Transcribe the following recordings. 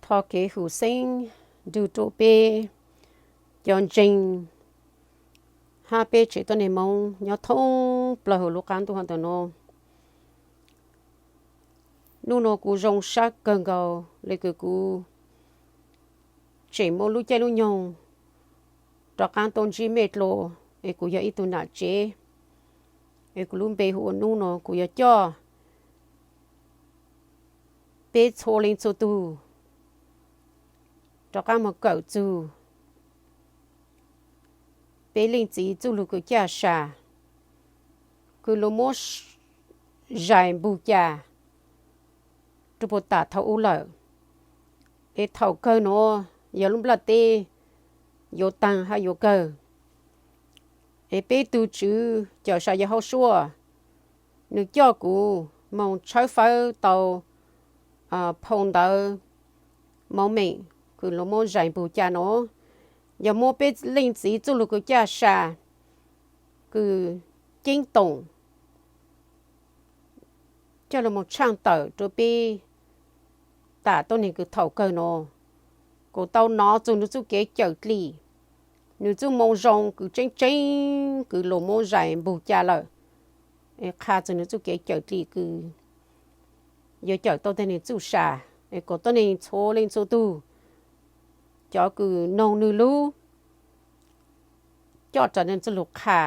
Thov kev hwm xeeb nrug rua peb cov ntseeg hab peb tsev tuab neeg Moob nyob thoob plawg huv lub qaab ntuj hov ntawm nuav. Nub nuav kuv zoo sab kawg nkaus le kws kuv tseem muaj lub caij lub nyoog rov qaab tuaj ntsib mej dlua, es kuv yog ib tug nam tsev, es kuv lub npe hu ua Nub nuav kuv yuav coj peb txhua leej txhua tug rov qaab moog kawm txug peb leej txiv txuj lug kws caj sa kws luas muab zais npug ca rua puag tam thaum ub lawm. Es thaum kawg nuav yog lub nplaj teb yuav taag hab yuav kawg, es peb tug Tswv Cawmseej Yawm Hauv Suaj nwg coj kuv moog tshawb fawb tau phau ntawv Maumoos kws luas muab zais npug ca nuav, yog muab peb leej txiv txuj lug kws caj sa kws ceeb toom coj lug moog tshaaj tawm rua peb tam tuab neeg kws thaum kawg nuav. Kuv tau nov txug nwg txuj kev cawm dlim, nwg txuj moo zoo kws tseeb tseeb kws luas muab zais npug ca lawm, es qha txug nwg txuj kev cawm dlim kws yuav cawm tau tej neeg txuj sa, es kuas tuab neeg txhua leej txhua tug, cov kws noog nwg lub, coj raws nwg txuj lug qha,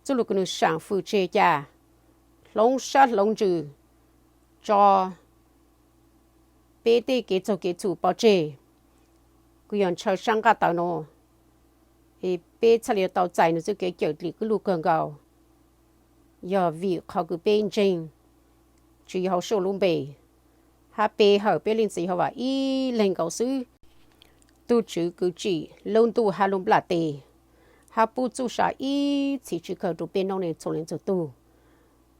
txuj lug kws nwg saam fwm tseg ca, hloov sab hloov ntsws tso peb tej kev txaug kev txhum pov tseg, kws yog ntshaw sab nqaj tawv nuav, es peb txhaj le yuav tau txais nwg txuj kev cawm dlim kws lug kawg nkaus. Yog vim qhov kws peb ntseeg Tswv Yawm Hauv Suaj lub npe, hab pe hawm peb leej txiv Yehauj Vas ib leeg nkaus xwb, tug Tswv kws tsim lub ntuj hab lub nplaj teb, hab pub txuj sa ib txhis tsi kawg rua peb noob neej txhua leej txhua tug,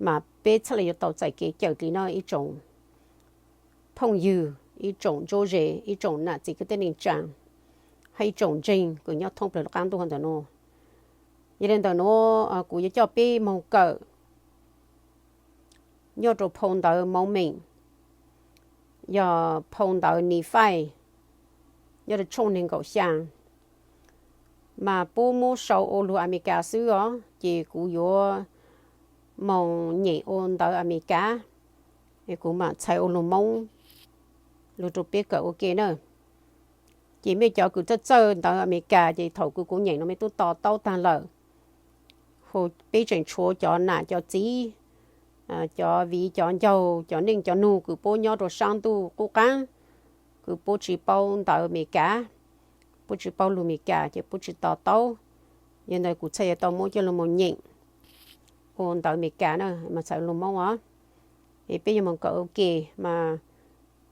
mas peb txhaj le yuav tau txais kev cawm dlim no ib tsoom phooj ywg, ib tsoom ntsuab ze, ib tsoom nam txiv kwv tij neej tsaa, hab ib tsoom ntseeg kws nyob thoob plawg lub qaab ntuj hov ntawm nuav. Yog le ntawm nuav kuv yuav coj peb moog kawm nyob rua phau ntawv Maumoos, yog phau ntawv Nifaij, nyob rua tshooj neeg nkaum xyaa, mas puab muab sau ua lug Amelikas xwb os, ces kuv yuav moog nyeem ua ntawv Amelikas, es kuv mam txhais ua lug Moob lug rua peb kawm ua ke na. Ces mej cov kws txawj txawj ntawv Amelikas ces thaum kws kuv nyeem no mej tub to taub taag lawm. Hu peb tseem tshuav cov nam cov txiv, cov viv cov ncaug, cov neej cov nug kws puab nyob rua saab ntuj qub qaab, kws puab tsi paub ntawv Amelikas, puab tsi paub lug Amelikas ces puab tsi to taub. Yog ntawd kuv txhaj yuav tau muab coj lug moog nyeem ua ntawv Amelikas na, mas txhais lug Moob os. Es peb yuav moog kawm ua ke, mas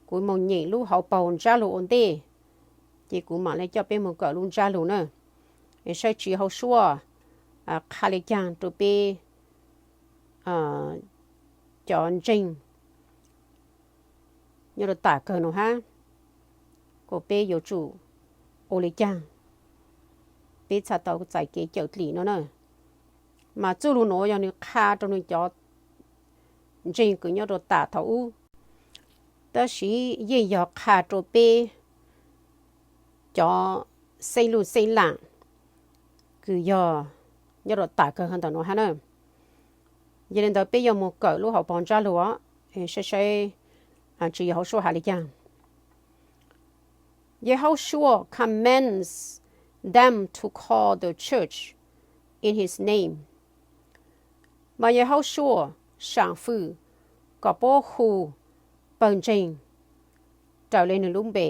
kuv moog nyeem lub hauv paug ntsab lug ua ntej, ces kuv mam le coj peb moog kawm lub ntsab lug na. Es saib Tswv Yawm Hauv Suaj qha le caag rua peb cov ntseeg nyob rua tam kawg nuav hab, kuas peb yuav tsum ua le caag peb txhaj tau txais kev cawm dlim no na. Mas txuj lug nuav yog nwg qha rua nwg cov ntseeg kws nyob rua tam thaum ub, tab sis yeej yog qha rua peb cov xeeb lug xeeb laam kws yog nyob rua tam kawg hov ntawm nuav hab na. Yog le ntawd peb yuav moog kawm lub hauv paug ntsab lug os, saib saib Tswv Yawm Hauv Suaj has le caag. Yawm Hauv Suaj commands them to call the church in his name. Mas Yawm Hauv Suaj saam fwm kom puab hu pawg ntseeg raws le nwg lub npe.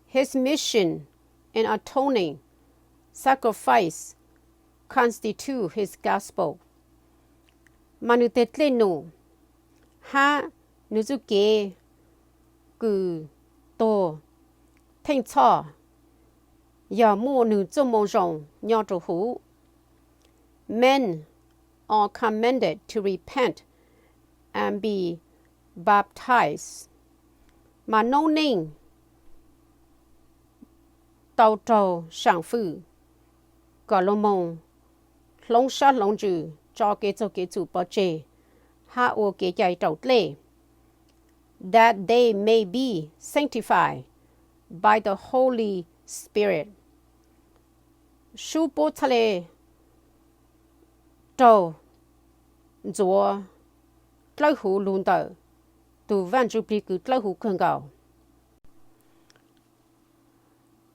His mission and atoning sacrifice constitute his gospel. Mas nwg teg dlej num hab nwg txuj kev kws tuag theej txhoj yog muaj nwg txuj moo zoo nyob rua huv. Men are commanded to repent and be baptized. Mas noob neej tau raug saam fwm kom lug moog hloov sab hloov ntsws, tso kev txaug kev txhum pov tseg, hab ua kev cai raus dlej. that they may be sanctified by the Holy Spirit. Sub puab txhaj le raug ntxuav dlawb huv lug ntawm tug Vaaj Ntsuj Plig kws dlawb huv kawg nkaus.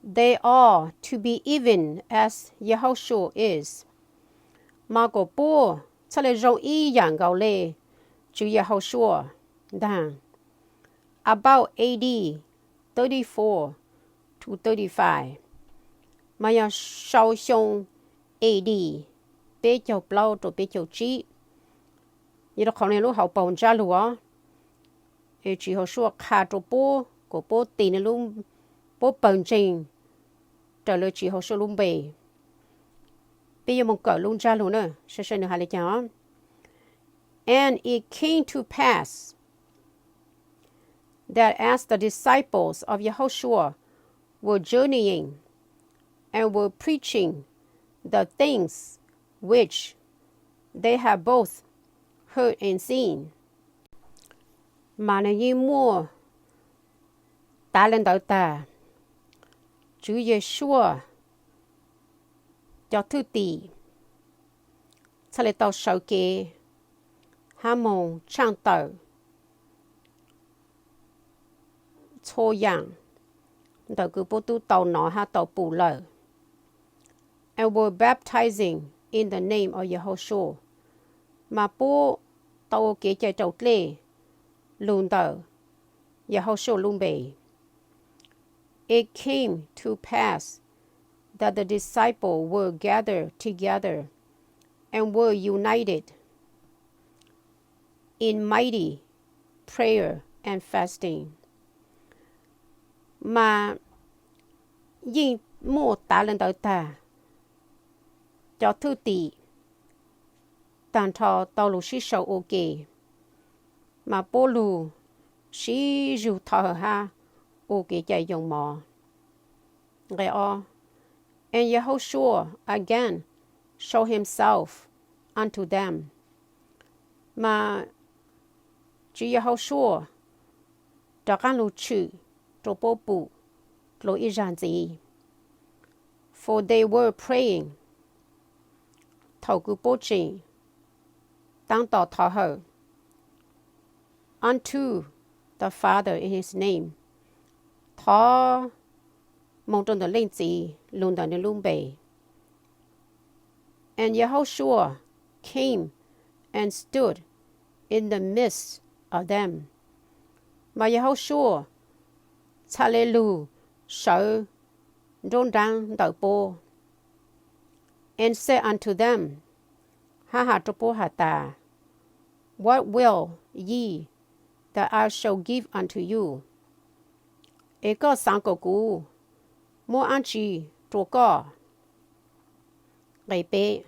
They are to be even as Yahushua is. Mas kom puab txhaj le zoo ib yaam nkaus le Tswv Yahushua ntaag. About A D thirty-four to thirty-five, mas yog sau xyoo A D peb caug plaub rua peb caug tsib. Yog rua qhov nwg lub hauv paug ntsab lug os, Tswv Yahushua qha rua puab kom puab tis nwg lub, puab pawg ntseeg raws le Tswv Yahushua lub npe. Peb yuav moog kawm lub ntsab lug na, saib saib nwg has le caag os. And it came to pass that as the disciples of Yahushua were journeying and were preaching the things which they had both heard and seen. Mas nwg yeej muaj tav le ntawd tag, Tswv Yeshua cov thwj tim txhaj le tau sawv kev hab moog tshaaj tawm txhua yaam ntawm kws puab tub tau nov hab tau pum lawm. And were baptizing in the name of Yahushua, mas puab tau ua kev cai raus dlej lug ntawm Yahushua lub npe. It came to pass that the disciples were gathered together and were united in mighty prayer and fasting. Mas yeej muaj tav le ntawd tag, cov thwj tim taag nrho tau lug sib sau ua ke, mas puab lug sib zug thov hawm hab ua kev cai yoo mov. Nqe ob, and Yahushua again showed himself unto them. Mas Tswv Yahushua rov qaab lug tshwm rua puab pum dlua ib zag ntxiv. For they were praying, thaum kws puab tseem taab tom thov hawm, unto the Father in his name, thov moog rua ntawm Leej Txiv lug ntawm nwg lub npe. And Yahushua came and stood in the midst of them. Mas Yahushua txhaj le lug sawv nruab nraab ntawm puab. And said unto them, hab has rua puab has tas, What will ye that I shall give unto you? Es koj xaav kuas kuv muab dlaab tsi rua koj? Nqe peb,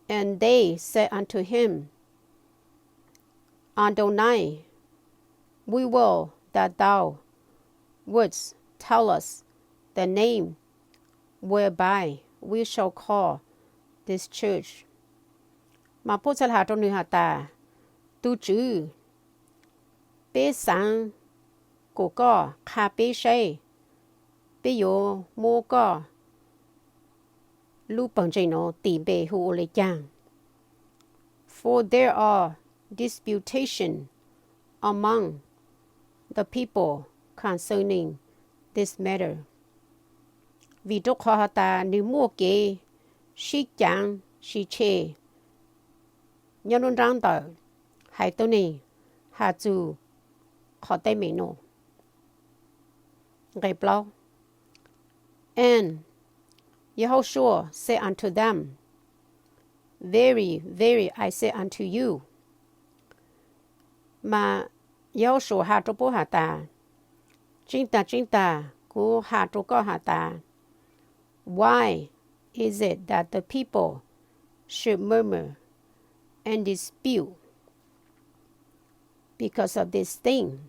and they said unto him, Adonai, we will that thou wouldst tell us the name whereby we shall call this church. Mas puab txhaj has rua nwg has tas, Tug Tswv, peb xaav kuas koj qha peb saib peb yuav muab koj lub pawg ntseeg nuav tis npe hu ua le caag. For there are disputation among the people concerning this matter. Vim rua qhov has tas nwg muaj kev sib caav sib tseg nyob nruab nraab ntawm haiv tuab neeg has txug qhov teeb meem nuav. Nqe plaub, and Yahushua said unto them, Very, very, I say unto you. Mas Yahushua has rua puab has tas, Tseeb tag, tseeb tag, kuv has rua koj has tas, Why is it that the people should murmur and dispute because of this thing?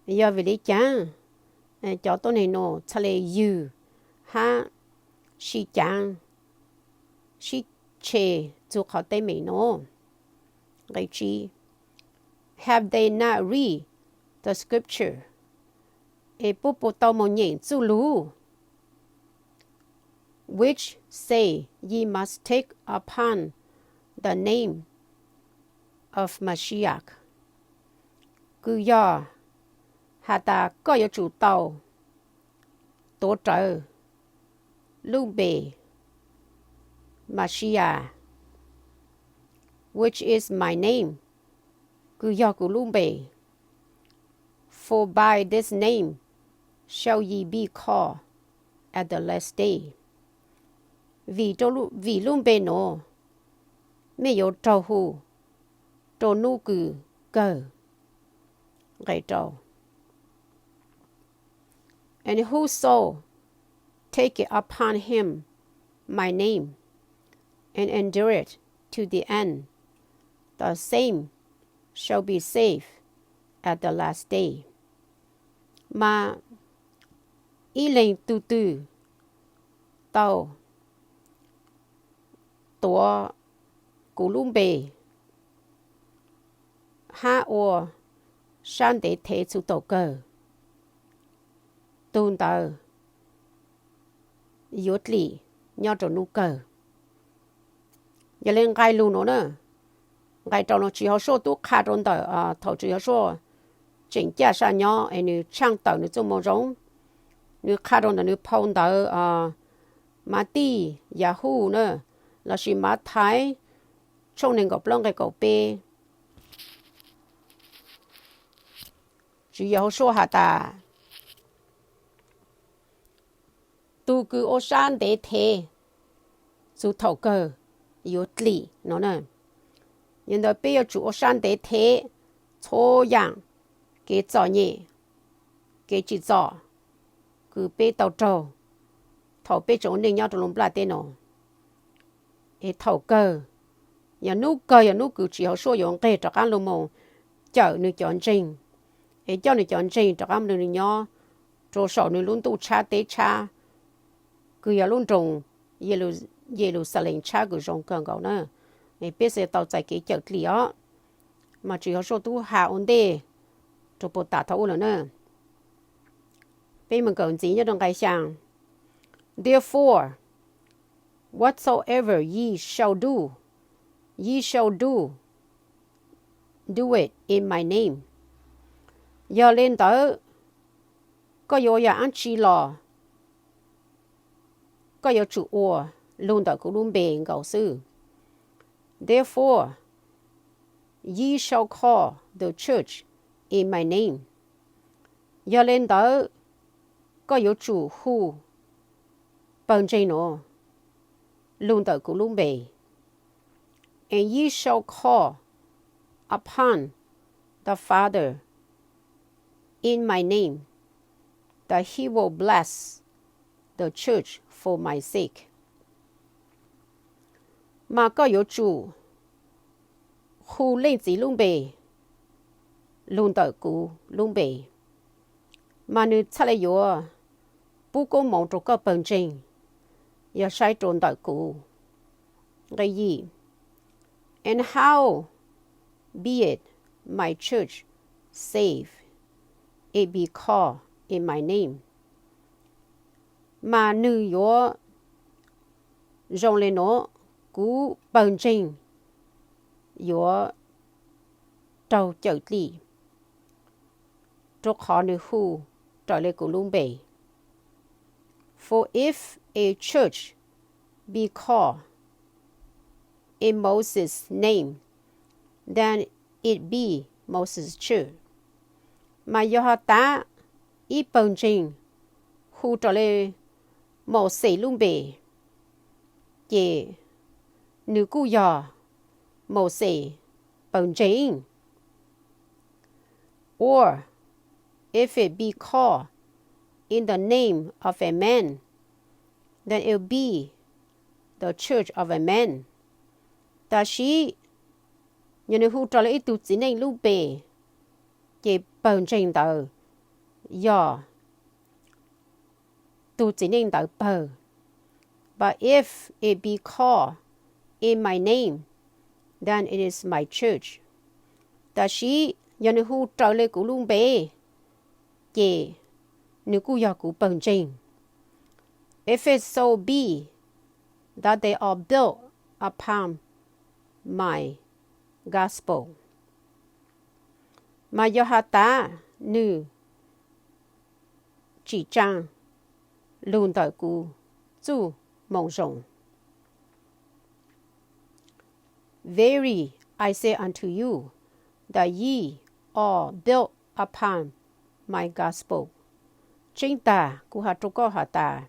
Yog vim le caag cov tuab neeg nuav txhaj le yws hab sib caav sib tseg txug qhov teeb meem nuav? Nqe tsib, Have they not read the scripture? Es puab puas tau moog nyeem txuj lug? Which say ye must take upon the name of Mashiach. Kws yog has tas koj yuav tsum tau tuav rawv lub npe Mashiach, which is my name, kws yog kuv lub npe. For by this name shall ye be called at the last day. Vim, vim lub npe nuav mej yuav raug hu rua nub kws kawg nqe rau. And whoso taketh upon him my name, and endureth to the end, the same shall be saved at the last day. Mas ib leeg tug twg tau tuav kuv lub npe hab ua sab ntev thev txug thaum kawg, tug ntawd yuav dlim nyob rua nub kawg. Yog le nqai lug nuav na, nqai rau no Tswv Yehausuas tub qha rua ntawm thaum Tswv Yehausuas tseem caj sab nyob es nwg tshaaj tawm nwg txuj moo zoo, nwg qha rua ntawm nwg phau ntawv Matthew, Yahoo na, lossis Mathais tshooj neeg nkaum plaub nqe kaum peb. Tswv Yehausuas has tas, tug kws ua sab ntev thev txug thaum kawg yuav dlim no na. Yog ntawd peb yuav tsum ua sab ntev thev txhua yaam kev txom nyem, kev tsim txom kws peb tau raug thaum peb tseem ua neej nyob rua lub nplaj teb no. Es thaum kawg, yog nub kawg yog nub kws Tswv Yehausuas yuav nqeg rov qaab lug moog cawm nwg cov ntseeg, es coj nwg cov ntseeg rov qaab nrug nwg nyob rua saum nwg lub ntuj tshab teb tshab, kws yog lub nroog Yeluxalees tshab kws zoo kawg nkaus na. Es peb xav tau txais kev cawm dlim os. Mas Tswv Yehausuas tub has ua ntej rua puag tas thaum ub lawm na. Peb moog kawm ntxiv nyob rua nqai xyaa. Therefore, whatsoever ye shall do, ye shall do, do it in my name. Yog le ntawd, koj yuav ua yaam dlaab tsi los koj yuav tsum ua lug ntawm kuv lub npe nkaus xwb. Therefore, ye shall call the church in my name. Yog le ntawd, koj yuav tsum hu pawg ntseeg nuav lug ntawm kuv lub npe. And ye shall call upon the Father in my name, that he will bless the church for my sake. Mas koj yuav tsum hu Leej Txiv lub npe lug ntawm kuv lub npe, mas nwg txhaj le yuav pub koob moov rua koj pawg ntseeg yog saib rua ntawm kuv. Nqe yim, and how be it my church safe, it be called in my name. Mas nwg yuav zoo le nuav, kuv pawg ntseeg yuav raug cawm dlim, rua qhov nwg hu raws le kuv lub npe. For if a church be called in Moses' name, then it be Moses' church. Mas yog has tas ib pawg ntseeg hu raws le Mauxes lub npe, ces nwg kuj yog Mauxes pawg ntseeg. Or if it be called in the name of a man, then it will be the church of a man. Tab sis yog nwg hu raws le ib tug txiv neej lub npe, ces pawg ntseeg ntawd yog tug txiv neej ntawd pawg. But if it be called in my name, then it is my church. Tab sis Yog nws hu raws li kuv lub npe, ces nws kuj yog kuv pawg ntseeg. If it so be that they are built upon my gospel, mas yog has tas nws tsim tsaa lug ntawm kuv txuj moo zoo. Verily I say unto you, that ye are built upon my gospel. Tseeb tag kuv has rua koj has tas,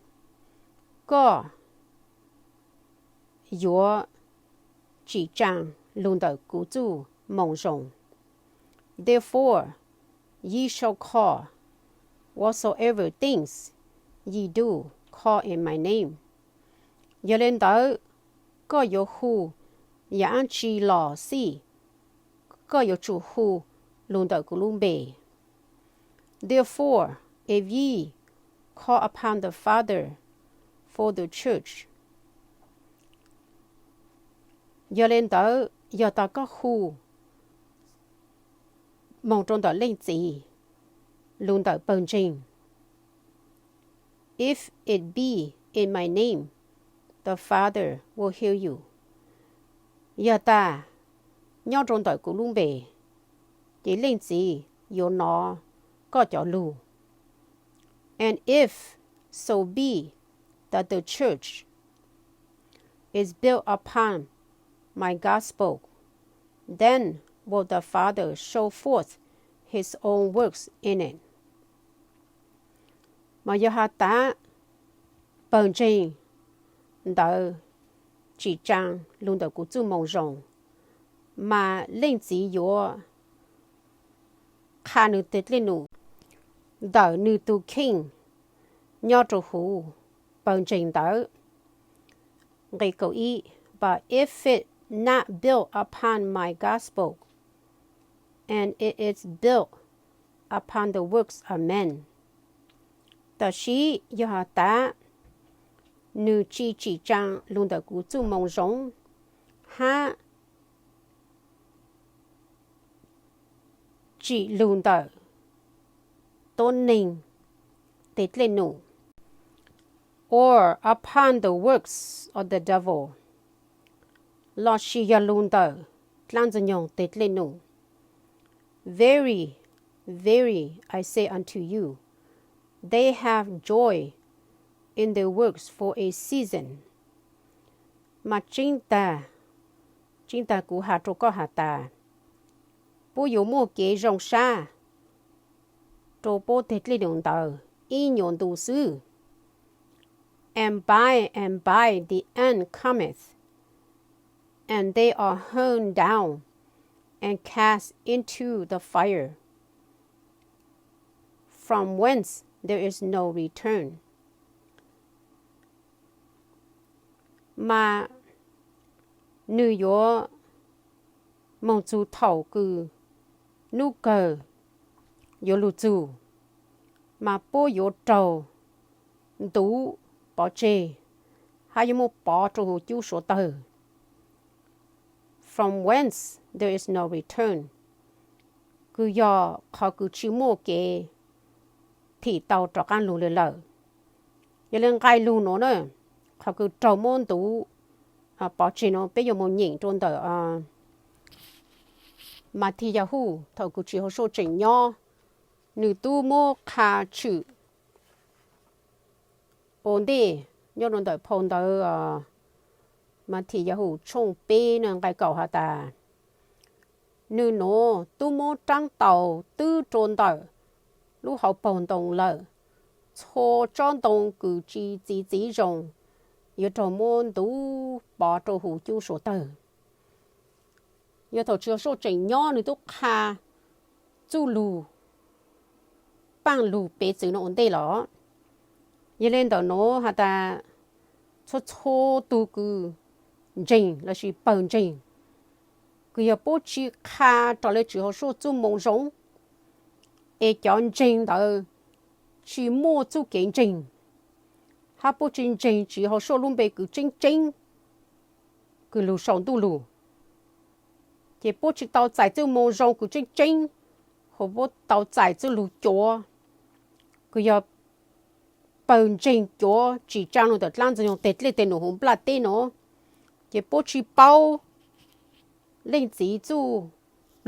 koj yuav tsim tsaa lug ntawm kuv txuj moo zoo. Therefore ye shall call whatsoever things ye do call in my name. Yog le ntawd, koj yuav hu yaam dlaab tsi los xij, koj yuav tsum hu lug ntawm kuv lub npe. Therefore if ye call upon the Father for the church, yog le ntawd, yog tas koj hu moog rua ntawm Leej Txiv lug ntawm pawg ntseeg, if it be in my name, the Father will hear you. Yog tas nyob rua ntawm kuv lub npe, ces Leej Txiv yuav nov koj cov lug. And if so be that the church is built upon my gospel, then will the Father show forth his own works in it. Mas yog has tas pawg ntseeg ntawd tsim tsaa lug ntawm kuv txuj moo zoo, mas Leej Txiv yuav qha nws teg dlej num ntawm nws tug kheej nyob rua huv pawg ntseeg ntawd. Nqe kaum ib, but if it not built upon my gospel, and it is built upon the works of men. Tab sis yog has tas nws tsi tsim tsaa lug ntawm kuv txuj moo zoo, hab tsim lug ntawm tuab neeg teg dlej num, or upon the works of the devil, lossis yog lug ntawm dlaab Ntxwg Nyoog teg dlej num, very, very, I say unto you, they have joy in their works for a season. Mas tseeb tag, tseeb tag kuv has rua koj has tas, puab yuav muaj kev zoo sab rua puab teg dlej num ntawd ib nyuas ntu xwb. And by and by the end cometh, and they are hewn down and cast into the fire, from whence there is no return. Mas nwg yuav moog txug thaum kws nub kawg yuav lug txug, mas puab yuav raug ntuv pov tseg, hab yuav muab pov rua huv cub suav tawg, from whence there is no return, kws yog qhov kws tsi muaj kev thim tau rov qaab lug le lawm. Yog le nqai lug nuav na, qhov kws raug muab ntuv pov tseg nuav peb yuav moog nyeem rua ntawm Mathis Yahuj thaum kws Tswv Yexus tseem nyob, nwg tub muab qha tshwm ua ntej nyob rua ntawm phau ntawv Mathis Yahuj tshooj peb na nqai kaum has tas, nwg nuav tub muab raab taus twb rua ntawm lub hauv paug ntoo lawm, txhua tsob ntoo kws tsi txi txiv zoo yuav raug muab ntuv pov rua huv cub suav tawg. Yog thaum Tswv Yexus tseem nyob nwg tub qha txuj lug, paaj lug peb txwv nuav ua ntej los. Yog le ntawm nuav has tas, txhua txhua tug kws ntseeg lossis pawg ntseeg, kws yog puab tsi qha raws le Tswv Yexus txuj moo zoo, es cov ntseeg ntawd tsi muaj txuj kev ntseeg, hab puab tsi ntseeg Tswv Yexus lub npe kws tseeb tseeb kws lug sau ntuj lug, ces puab tsi tau txais txuj moo zoo kws tseeb tseeb Kuv puab tau txais txuj lug cuav, kws yog pawg ntseeg cuav tsim tsaa lug ntawm dlaab ntxwg nyoog teg dlej teg num huv nplaj teb no, ces puab tsi paub leej txiv txuj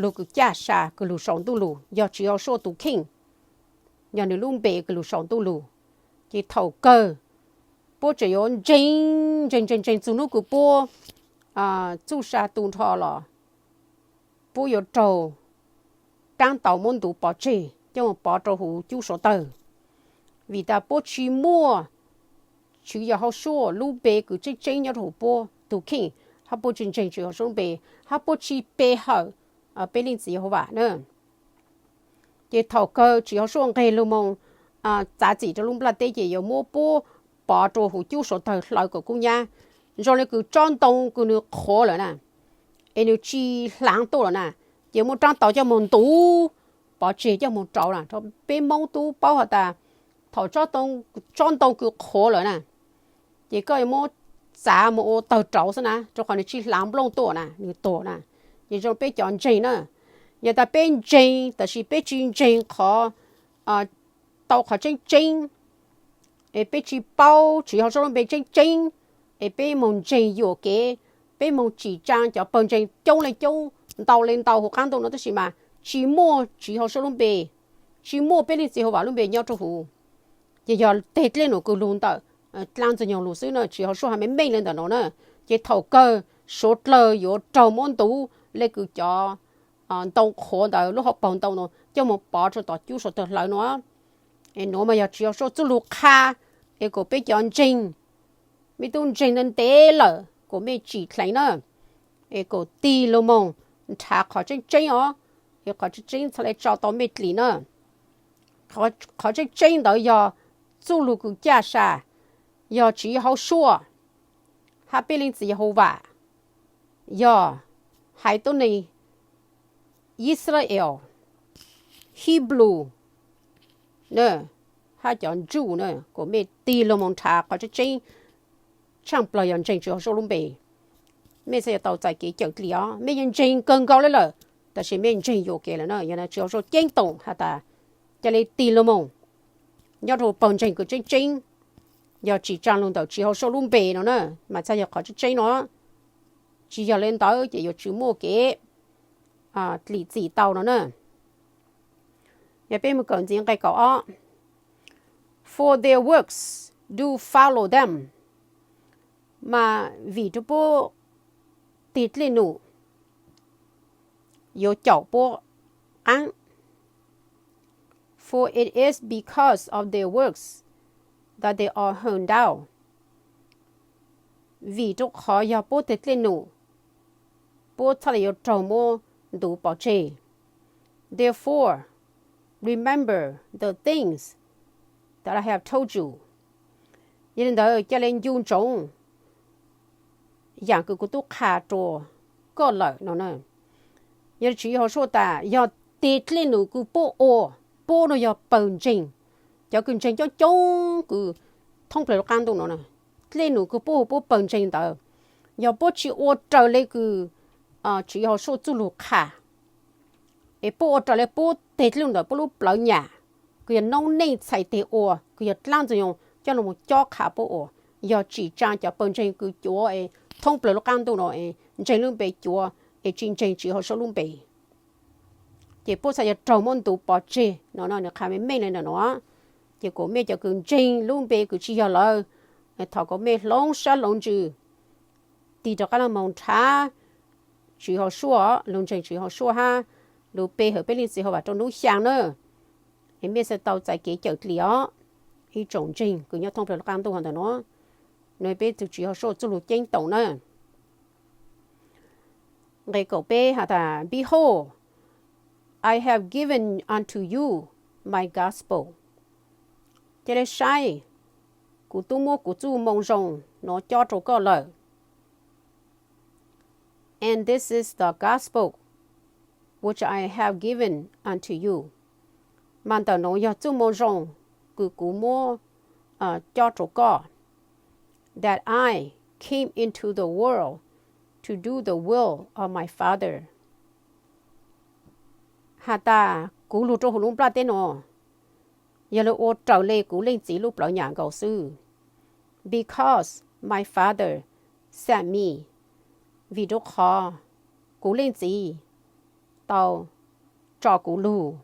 lug kws caj sa kws lug sau ntuj lug yog Txiv Hau Suaj tug kheej, yog nwg lub npe kws lug sau ntuj lug. Ces thaum kawg puab tseem yuav ntseeg ntseeg ntseeg ntseeg txug nub kws puab txuj sa tu nrho los puab yuav raug kaab tau muab ntuv pov tseg coj moog pov rua huv cub suav tawg. Vim tas puab tsi muaj Tswv Yexus Hau Suaj lub npe kws tseeb tseeb nyob rua huv puab tug kheej, hab puab tsi ntseeg Tswv Yexus Hau Suaj lub npe, hab puab tsi pe hawm peb Leej Txiv Yehauvas na. Ces thaum kawg Tswv Yexus Hau Suaj nqeg lug moog txav txim rua lub nplaj teb ces yuav muab puab pov rua huv cub suav tawg hlawv kuas kub nyab, zoo le kws tsob ntoo kws nwg qhuav lawm na, es nwg tsi hlaav tuaj lawm na, ces muab raab tau coj moog ntuv pov tseg coj moog rauv na. Peb Moob tub paub has tas thaum tsob ntoo kws qhuav lawm na, ces koj yuav muab txav moog ua tawg rauv xwb na, rua qhov nwg tsi hlaav nplooj tuaj na, nwg tuag na. Ces zoo peb cov ntseeg na, yog tas peb ntseeg tab sis peb tsi ntseeg qhov, tau qhov tseeb tseeb, es peb tsi paub Tswv Yexus Hau Suaj lub npe tseeb tseeb, es peb moog ntseeg yuam kev, peb moog tsim tsaa cov pawg ntseeg coob le coob, ntau le ntau huv qaab ntuj no tab sis mas tsi muaj Tswv Yexus Hau Suaj lub npe, tsi muaj peb Leej Txiv Yehauvas lub npe nyob rua huv. Ces yog teg dlej num kws lug ntawm dlaab ntxwg nyoog lug xwb na, Tswv Yexus Hau Suaj has meej meej le ntawm no na. Ces thaum kawg suav dlawg yuav raug muab ntuv le kws cov ntoo qhuav ntawd, lub hauv paug ntoo no coj moog pov rua tom cub suav tawg hlawv no. Es nuav mas yog Tswv Yexus Hau Suaj txuj lug qha, es kuas peb cov ntseeg, mej tub ntseeg ntev ntev lawm kuas mej tsim dleev na, es kuas tig lug moog nrhav qhov tseeb tseeb os, es qhov tseeb tseeb txhad le tso tau mej dlim na. Qhov tseeb tseeb ntawd yog txuj lug kws caj sa, yog Tswv Yexus Hau Suaj, hab peb Leej Txiv Yehauvas, yog haiv tuab neeg Yixalayees, Hibru, hab cov Ntsujpig na, kuas mej tig lug moog nrhav qhov tseeb tseeb, tshaaj plawg yog ntseeg Tswv Yexus Hau Suaj lub npe. Mej txhad yuav tau txais kev cawm dlim os. Mej yeej ntseeg kawg nkaus le lawm, tab sis mej ntseeg yuam kev lawm na, yog Tswv Yexus Hau Suaj ceeb toom has tas ca le tig lug moog nyob rua pawg ntseeg kws tseeb tseeb, yog tsim tsaa lug ntawm Tswv Yexus Hau Suaj lub npe no na, mas txhad yog qhov tseeb tseeb no, tsi yog le ntawd ces yuav tsi muaj kev dlim txim tau no na. Yog peb moog kawm ntxiv nqe kaum ob, For their works do follow them, mas vim rua puab teg dlej num yuav caum puab qaab. For it is because of their works that they are hewn down, vim rua qhov yog puab teg dlej num, puab txhad le yuav raug muab ntuv pov tseg. Therefore, remember the things that I have told you. Yog le ntawd ca le ncu ntsoov yaam kws kuv tub qha rua koj lawm no na. Yog Tswv Yexus Hau Suaj tas yog teg dlej num kws puab ua, puab no yog pawg ntseeg, cov kws ntseeg coob coob kws thoob plawg lub qaab ntuj no na, dlej num kws puab ua puab pawg ntseeg ntawd, yog puab tsi ua raws le kws Tswv Yexus Hau Suaj txuj lug qha, es puab ua raws le puab teg dlej num ntawm puab lub plawv nyam, kws yog noob neej txhais teg ua, kws yog dlaab ntxwg nyoog coj lug moog cob qha puab ua, yog tsim tsaa cov pawg ntseeg kws cuav es thoob plawg lub qaab ntuj no es ntseeg lub npe cuav es tsi ntseeg Tswv Yexus Hau Suaj lub npe, ces puab txhad yuav raug muab ntuv pov tseg no na. Nwg qha meej meej le ntawm no, ces kuas mej cov kws ntseeg lub npe kws tsi yog lawv, thov kuas mej hloov sab hloov ntsws tig rov qaab lug moog nrhav Tswv Yexus Hau Suaj, lug ntseeg Tswv Yexus Hau Suaj hab lug pe hawm peb Leej Txiv Yehauvas rua nub xyaa na, es mej txhad tau txais kev cawm dlim os, ib tsoom ntseeg kws nyob thoob plawg lub qaab ntuj hov ntawm no. Nua peb tug Tswv Yexus Hau Suaj txuj lug ceeb toom na. Nqe kaum peb has tas, Behold, I have given unto you my gospel. Ca le saib, kuv tub muab kuv txuj moo zoo nuav cob rua koj lawm. And this is the gospel which I have given unto you. Mas ntawm nuav yog txuj moo zoo kws kuv muab cob rua koj, that I came into the world to do the will of my Father. Has tas kuv lug rua huv lub nplaj teb nuav, yog lug ua raws le kuv leej txiv lub plawv nyam nkaus xwb. Because my father sent me, vim rua qhov kuv leej txiv tau tso kuv lug.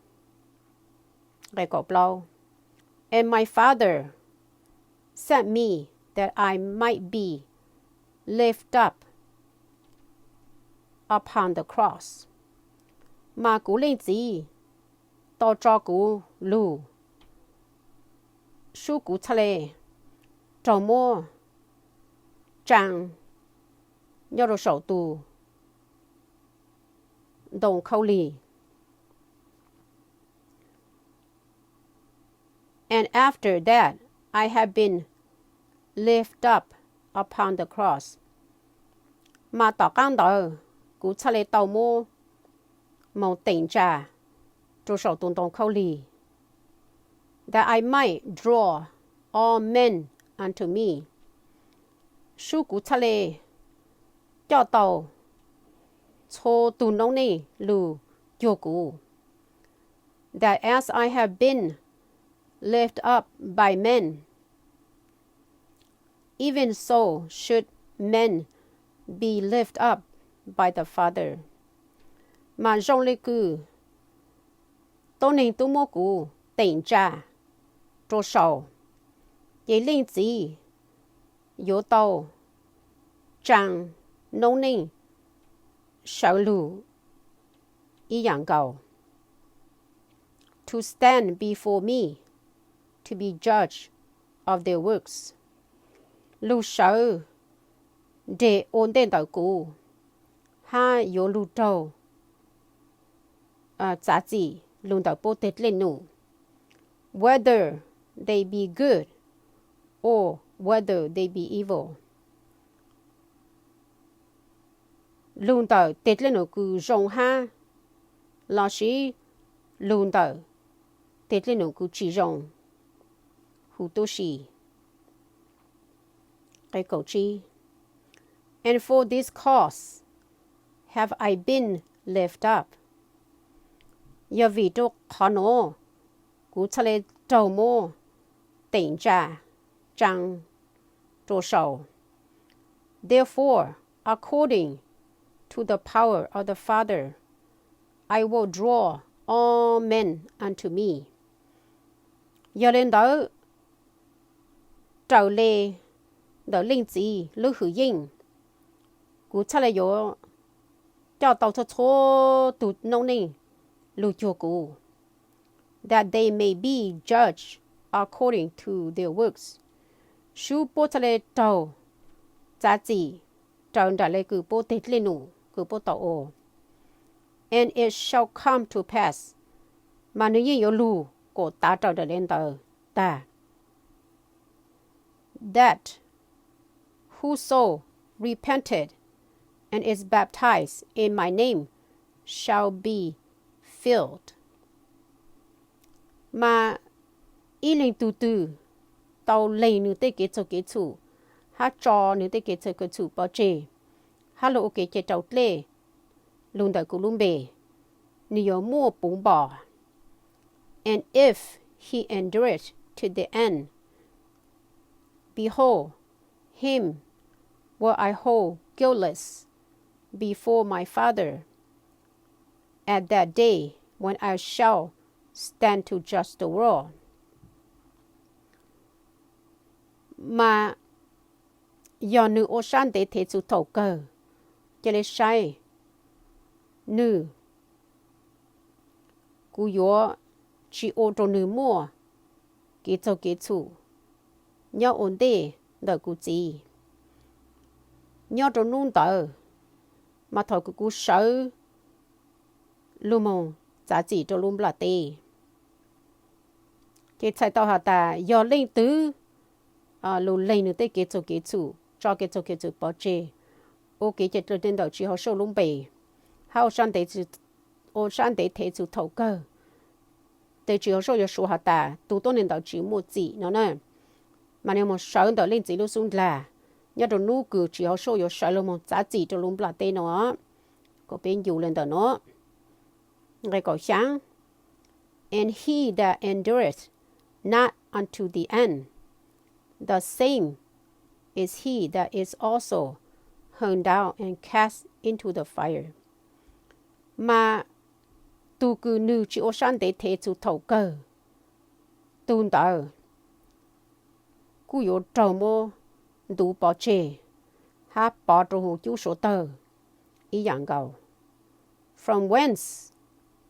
And my father sent me that I might be lifted up upon the cross. Mas kuv leej txiv tau tso kuv lug, sub kuv txhaj le raug muab tsaa nyob rua saum tus ntoo khaub lig. And after that I have been lifted up upon the cross. Mas tom qaab ntawd kuv txhaj le tau muab moog teem ntsa rua saum tus ntoo khaub lig. That I might draw all men unto me. Sub kuv txhaj le coj tau txhua tug noob neej lug cuag kuv. That as I have been lifted up by men, even so should men be lifted up by the Father. Mas zoo le kws tuab neeg tub muab kuv teem ntsa rua saum, ces leej txiv yuav tau tsaa noob neej sawv lug ib yaam nkaus. To stand before me to be judge of their works. Lug sawv nreg ua ntej ntawm kuv hab yuav lug raug txav txim lug ntawm puab teg dlej num, whether they be good or whether they be evil. Lug ntawm teg dlej num kws zoo hab lossis lug ntawm teg dlej num kws tsi zoo huv tub si. And for this cause have I been lifted up. Yog vim rua qhov nuav kuv txhaj le raug muab teem ntsa tsaa rua saum. Therefore, according to the power of the Father, I will draw all men unto me. Yog le ntawd, raws le ntawm leej txiv lub hwm yeej, kuv txhaj le yuav coj tau txhua txhua tug noob neej lug cuag kuv, that they may be judged according to their works. Sub puab txhaj le raug txav txim raws nraim le kws puab teg dlej num kws puab tau ua. And it shall come to pass, mas nwg yeej yuav lug kuas tav raws nraim le ntawd tag, that whoso repenteth and is baptized in my name shall be filled. Mas ib leeg tug twg tau lees nwg tej kev txaug kev txhum, hab tso nwg tej kev txaug kev txhum pov tseg, hab lug ua kev cai raus dlej lug ntawm kuv lub npe, nwg yuav muaj puv npo. And if he endureth to the end, behold, him will I hold guiltless before my Father at that day, when I shall stand to judge the world. Mas yog nwg ua sab ntev thev txug thaum kawg, ca le saib nwg, kuv yuav tsi ua rua nwg muaj kev txaug kev txhum nyob ua ntej ntawm kuv Txiv. Nyob rua nub ntawd, mas thaum kws kuv sawv lug moog txav txim rua lub nplaj teb, ces txhais tau has tas yog leej twg lug lees nwg tej kev txaug kev txhum, tso kev txaug kev txhum pov tseg, ua kev cai raus dlej ntawm Tswv Yexus lub npe, hab ua sab ntev thev txug thaum kawg, tes Tswv Yexus yuav suav has tas tug tuab neeg ntawd tsi muaj txim no na. Mas nwg moog sawv ntawm leej Txiv lub xub ndlag nyob rua nub kws Tswv Yexus yuav sawv lug moog txav txim rua lub nplaj teb no. Kuas peb ncu le ntawm no, nqe kaum xyaa, And he that endureth not unto the end, the same is he that is also hewn down and cast into the fire. Mas tus kws nws tsis ua sab ntev thev txug thaum kawg, tug ntawd kuj yuav raug muab ntuv pov tseg hab pov rua huv cub suav tawg ib yaam nkaus. From whence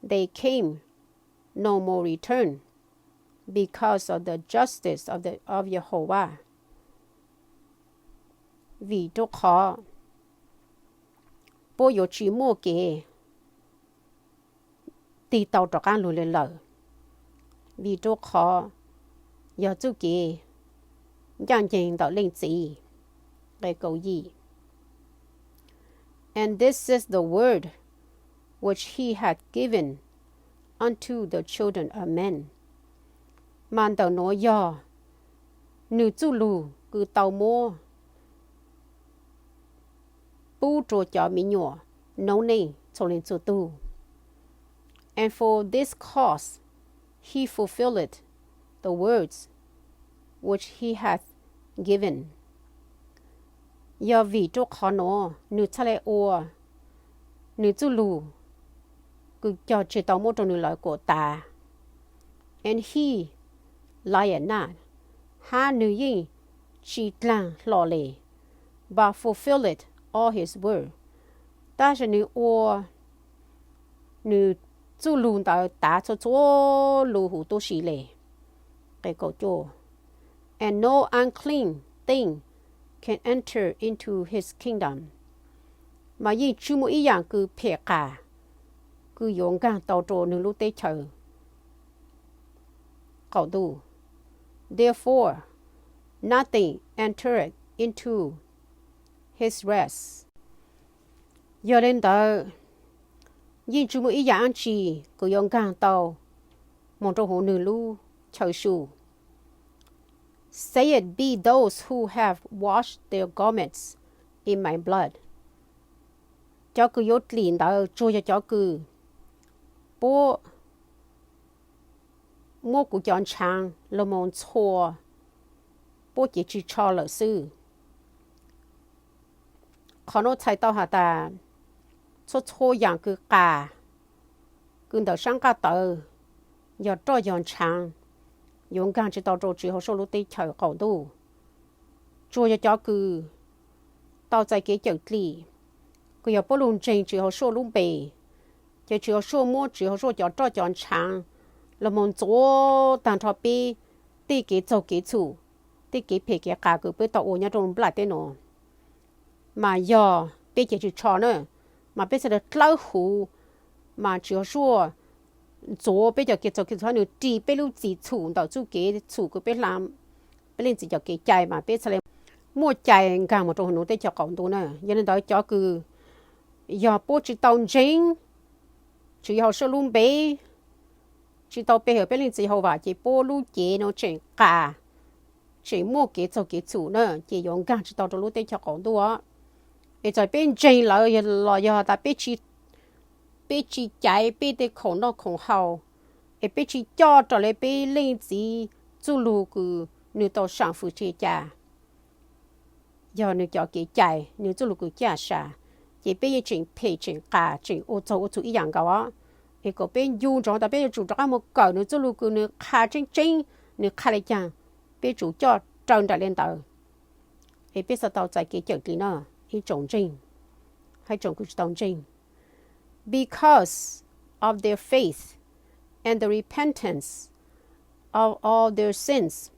they came no more return, because of the justice of the, of Yehovah. Vim rua qhov puab yuav tsi muaj kev tig tau rov qaab lug le lawm, vim rua qhov yog txuj kev ncaaj nceeg ntawm Leej Txiv. Nqe kaum yim. And this is the word which he hath given unto the children of men. Mas ntawm nuav yog nwg txuj lug kws tau muab pub rua cov me nyuam noob neej txhua leej txhua tug. And for this cause he fulfilleth the words which he hath given. Yog vim rua qhov nuav nwg txhaj le ua nwg txuj lug kws cog tseg tau muab rua nwg lawm kuas tav. And he lieth not, hab nwg yeej tsi dlaag hlo le, but fulfilleth all his word, tab sis nwg ua nwg txuj lug ntawd tav txhua txhua lug huv tub si le. And no unclean thing can enter into his kingdom. Mas yeej tsi muaj ib yaam kws phem qas kws yuav nkaag tau rua nwg lub teb chaws qaum ntuj. Therefore nothing entereth into his rest. Yog le ntawd, yeej tsi muaj ib yaam dlaab tsi kws yuav nkaag tau moog rua huv nwg lub chaw su. Saith be those who have washed their garments in my blood. Cov kws yuav dlim ntawd tsuas yog cov kws puab muab kuv cov ntshaav lug moog ntxhua puab cev ris tsho lawm xwb. Qhov nuav txhais tau has tas txhua txhua yaam kws qas kws ntawm saab nqaj tawv yog roj yog ntshaav yuav nkaag tsi tau rua Tswv Yehausuaj lub teb chaws qaum ntuj. Tsuas yog cov kws tau txais kev cawm dlim, kws yog puab lug ntseeg Tswv Yehausuaj lub npe, ces Tswv Yehausuaj muab Tswv Yehausuaj cov roj cov ntshaav lug moog ntxuav taag nrho peb tej kev txaug kev txhum, tej kev phem kev qas kws peb tau ua nyob rua nplaj teb nuav. Mas yog peb cev ris tsho na, mas peb txhaj le dlawb huv, mas Tswv Yehausuaj ntxuav peb cov kev txaug kev txhum hab nwg ris peb lub txim txhum ntawm txuj kev txhum kws peb hla peb leej txiv cov kev cai mas peb txhaj le muaj cai nkaag moog rua huv nuav teb chaws qaum ntuj na. Yog le ntawd cov kws yog puab tsi tau ntseeg Tswv Yehausuaj lub npe, tsi tau pe hawm peb leej txiv Yehauvas ces puab lub cev nuav tseem qas, tseem muaj kev txaug kev txhum na, ces yuav nkaag tsi tau rua lub teb chaws qaum ntuj os. Es txawm peb ntseeg lawm los yog tas peb tsi caiv peb tej khoom noj khoom haus, es peb tsi coj raws le peb leej txiv txuj lug kws nwg tau saam fwm tseg cas, yog nwg cov kev cai, nwg txuj lug kws caj sa, ces peb yeej tseem phem tseem qas tseem ua txaug ua txhum ib yaam nkaus os. Es kom peb ncu ntsoov tas peb yuav tsum rov qaab moog kawm nwg txuj lug kws nwg qha tseeb tseeb, nwg qha le caag, peb tsum coj raws nraim le ntawd, es peb txhaj tau txais kev cawm dlim na, ib tsoom ntseeg hab ib tsoom kws tsi tau ntseeg. Because of their faith and the repentance of all their sins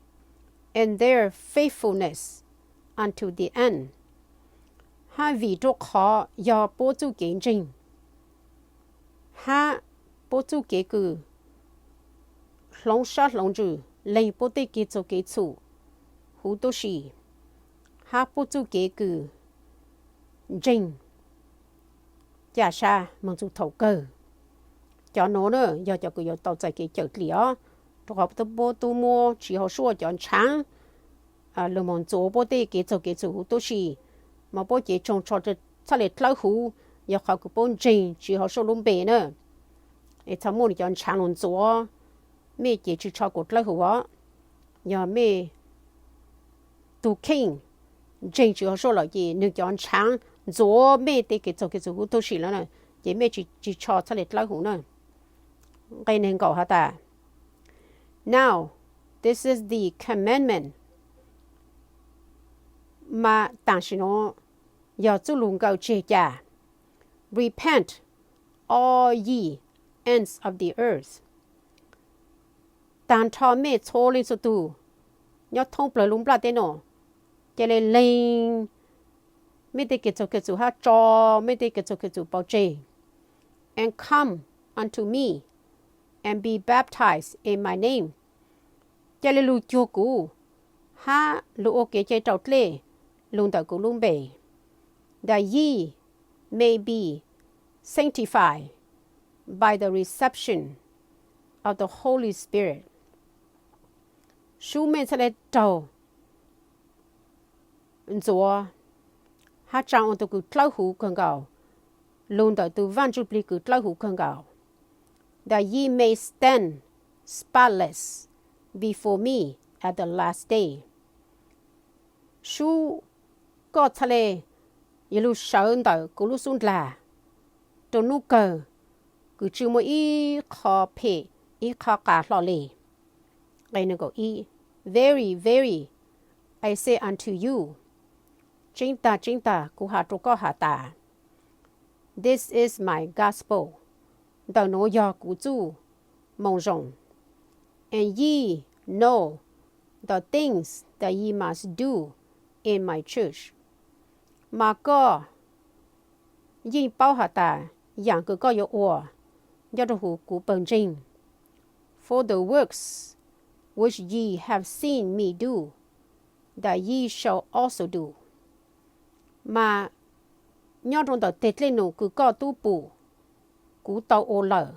and their faithfulness unto the end. Hab vim rua qhov yog puab txuj kev ntseeg hab puab txuj kev kws hloov sab hloov ntsws leeg puab tej kev txaug kev txhum huv tub si, hab puab txuj kev kws ntseeg caj sab moog txug thaum kawg. Cov nuav na yog cov kws yuav tau txais kev cawm dlim os, rua qhov puab tub muab Tswv Yehausuaj cov ntshaav lug moog ntxuav puab tej kev txaug kev txhum huv tub si, mas puab cev tsoog tsho txhaj le dlawb huv, yog qhov kws puab ntseeg Tswv Yehausuaj lub npe na. Es txhaj muab nwg cov ntshaav lug ntxuav mej ces tsi tsho kuv dlawb huv os. Yog mej tug kheej ntseeg Tswv Yexus lawm ces nwg cov ntshaav ntxuav mej tej kev txhaum kev txhum huv tub si lawm na, ces mej tsi tsho txhaj le dlawb huv na. Nqe neeg nkaum has tas, Now this is the commandment, mas tam sim nuav yog txuj lug nkaw tseg cas, Repent, all ye ends of the earth. Tag nrho mej txhua leej txhua tug nyob thoob plawg lub nplaj teb nuav, ca le leeg mej tej kev txhaum kev txhum hab tso mej tej kev txhaum kev txhum pov tseg, and come unto me, and be baptized in my name. Ca le lug cuag kuv hab lug ua kev cai raus dlej lug ntawm kuv lub npe, that ye may be sanctified by the reception of the Holy Spirit. Sub mej txhaj le raug ntxuav hab tsaa ua tug kws dlawb huv kawg nkaus lug ntawm tug Vaaj Ntsuj Plig kws dlawb huv kawg nkaus, that ye may stand spotless before me at the last day. Sub koj txhaj le yuav lug sawv ntawm kuv lub xub ndlag rua nub kawg kws tsi muaj ib qho phem ib qho qas hlo le. Very, very, I say unto you, tseeb tag tseeb tag kuv has rua koj has tas, this is my gospel, ntawm nuav yog kuv txuj moo zoo, and ye know the things that ye must do in my church, mas koj yeej paub has tas yaam kws koj yuav ua nyob rua huv kuv pawg ntseeg, for the works which ye have seen me do, that ye shall also do. Mas nyob rua ntawm teg dlej num kws koj tub pum kuv tau ua lawm,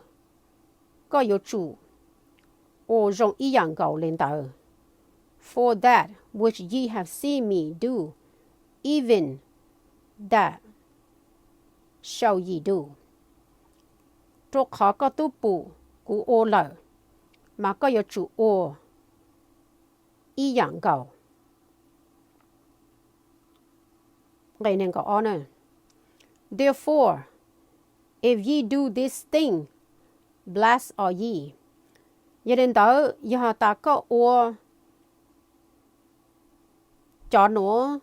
koj yuav tsum ua zoo ib yaam nkaus le ntawd. For that which ye have seen me do, even that shall ye do. Rua qhov koj tub pum kuv ua lawm, mas koj yuav tsum ua ib yaam nkaus. Therefore, if ye do this thing, blessed are ye. Yog le ntawd yog has tas koj ua cov nuav,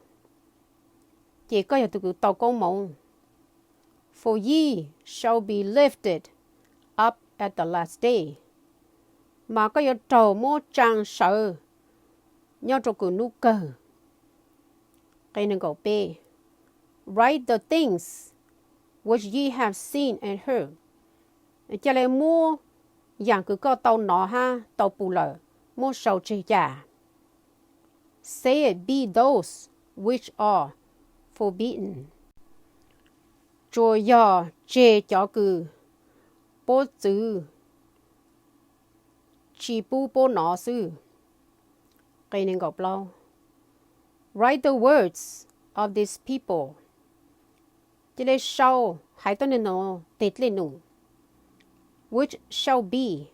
ces koj yog tug kws tau koob moov. For ye shall be lifted up at the last day. Mas koj yuav raug muab tsaa sawv nyob rua kws nub kawg. Write the things which ye have seen and heard. Ca le muab yaam kws koj tau nov hab tau pum lawm muab sau tseg cas. Save be those which are forbidden. Tsuas yog tseg cov kws puab txwv tsi pub puab nov xwb. Write the words of this people. Ca le sau haiv tuab neeg nuav teg dlej num, which shall be,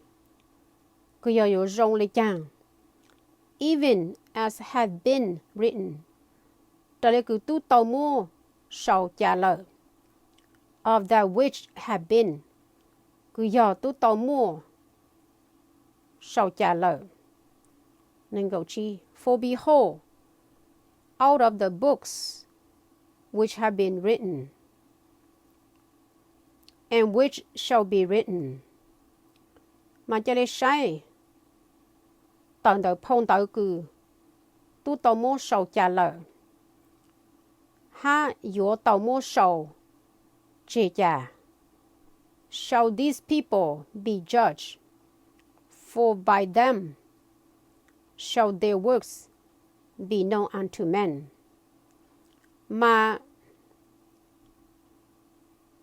kws yog yuav zoo le caag, even as have been written, raws le kws tub tau muab sau cas lawm, of that which have been, kws yog tub tau muab sau cas lawm. For behold, out of the books which have been written, and which shall be written. Mas ca le saib tawm ntawm phau ntawv kws tub tau muab sau cas lawm hab yuav tau muab sau tseg cas, shall these people be judged, for by them shall their works be known unto men. Mas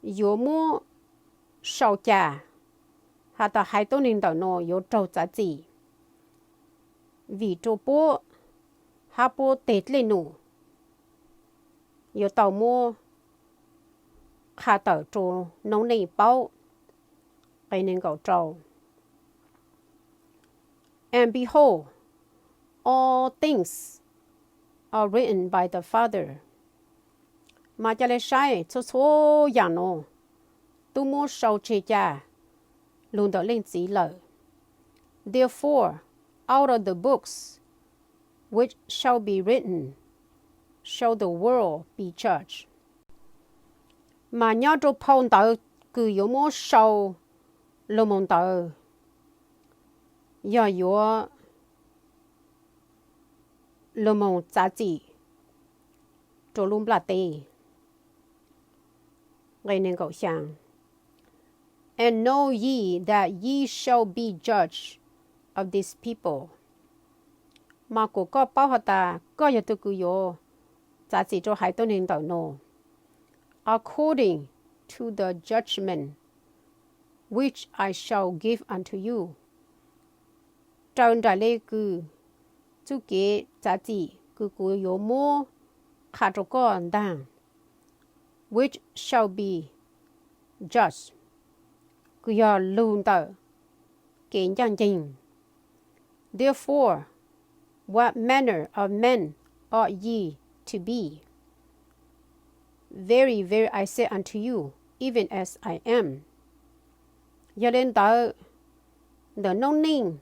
yuav muab sau cas has tas haiv tuab neeg ntawm nuav yuav raug txav txim, vim rua puab hab puab teg dlej num yuav tau muab qha tawm rua noob neej paub. Qe neeg nkaum rau. And behold, all things are written by the Father. Mas ca le saib, txhua txhua yam no twb muab sau tseg ca lug ntawm Leej Txiv lawm. Therefore, out of the books which shall be written shall the world be judged. Mas nyob rau phau ntawv kws yuav muab sau lug moog ntawd yog yuav lug moog txav txim rua lub nplaj teb. Nqe neeg nkaum xyaa. And know ye that ye shall be judge of this people. Mas kuas koj paub has tas koj yog tug kws yuav txav txim rau haiv tuab neeg ntawm no. According to the judgment which I shall give unto you. Raws nraim le kws txuj kev txav txim kws kuv yuav muab qha rau koj ntaag, which shall be judged, kws yog lug ntawm kev ncaaj nceeg. Therefore, what manner of men ought ye to be? Very, very, I say unto you, even as I am. Yog le ntawd, ntawm noob neej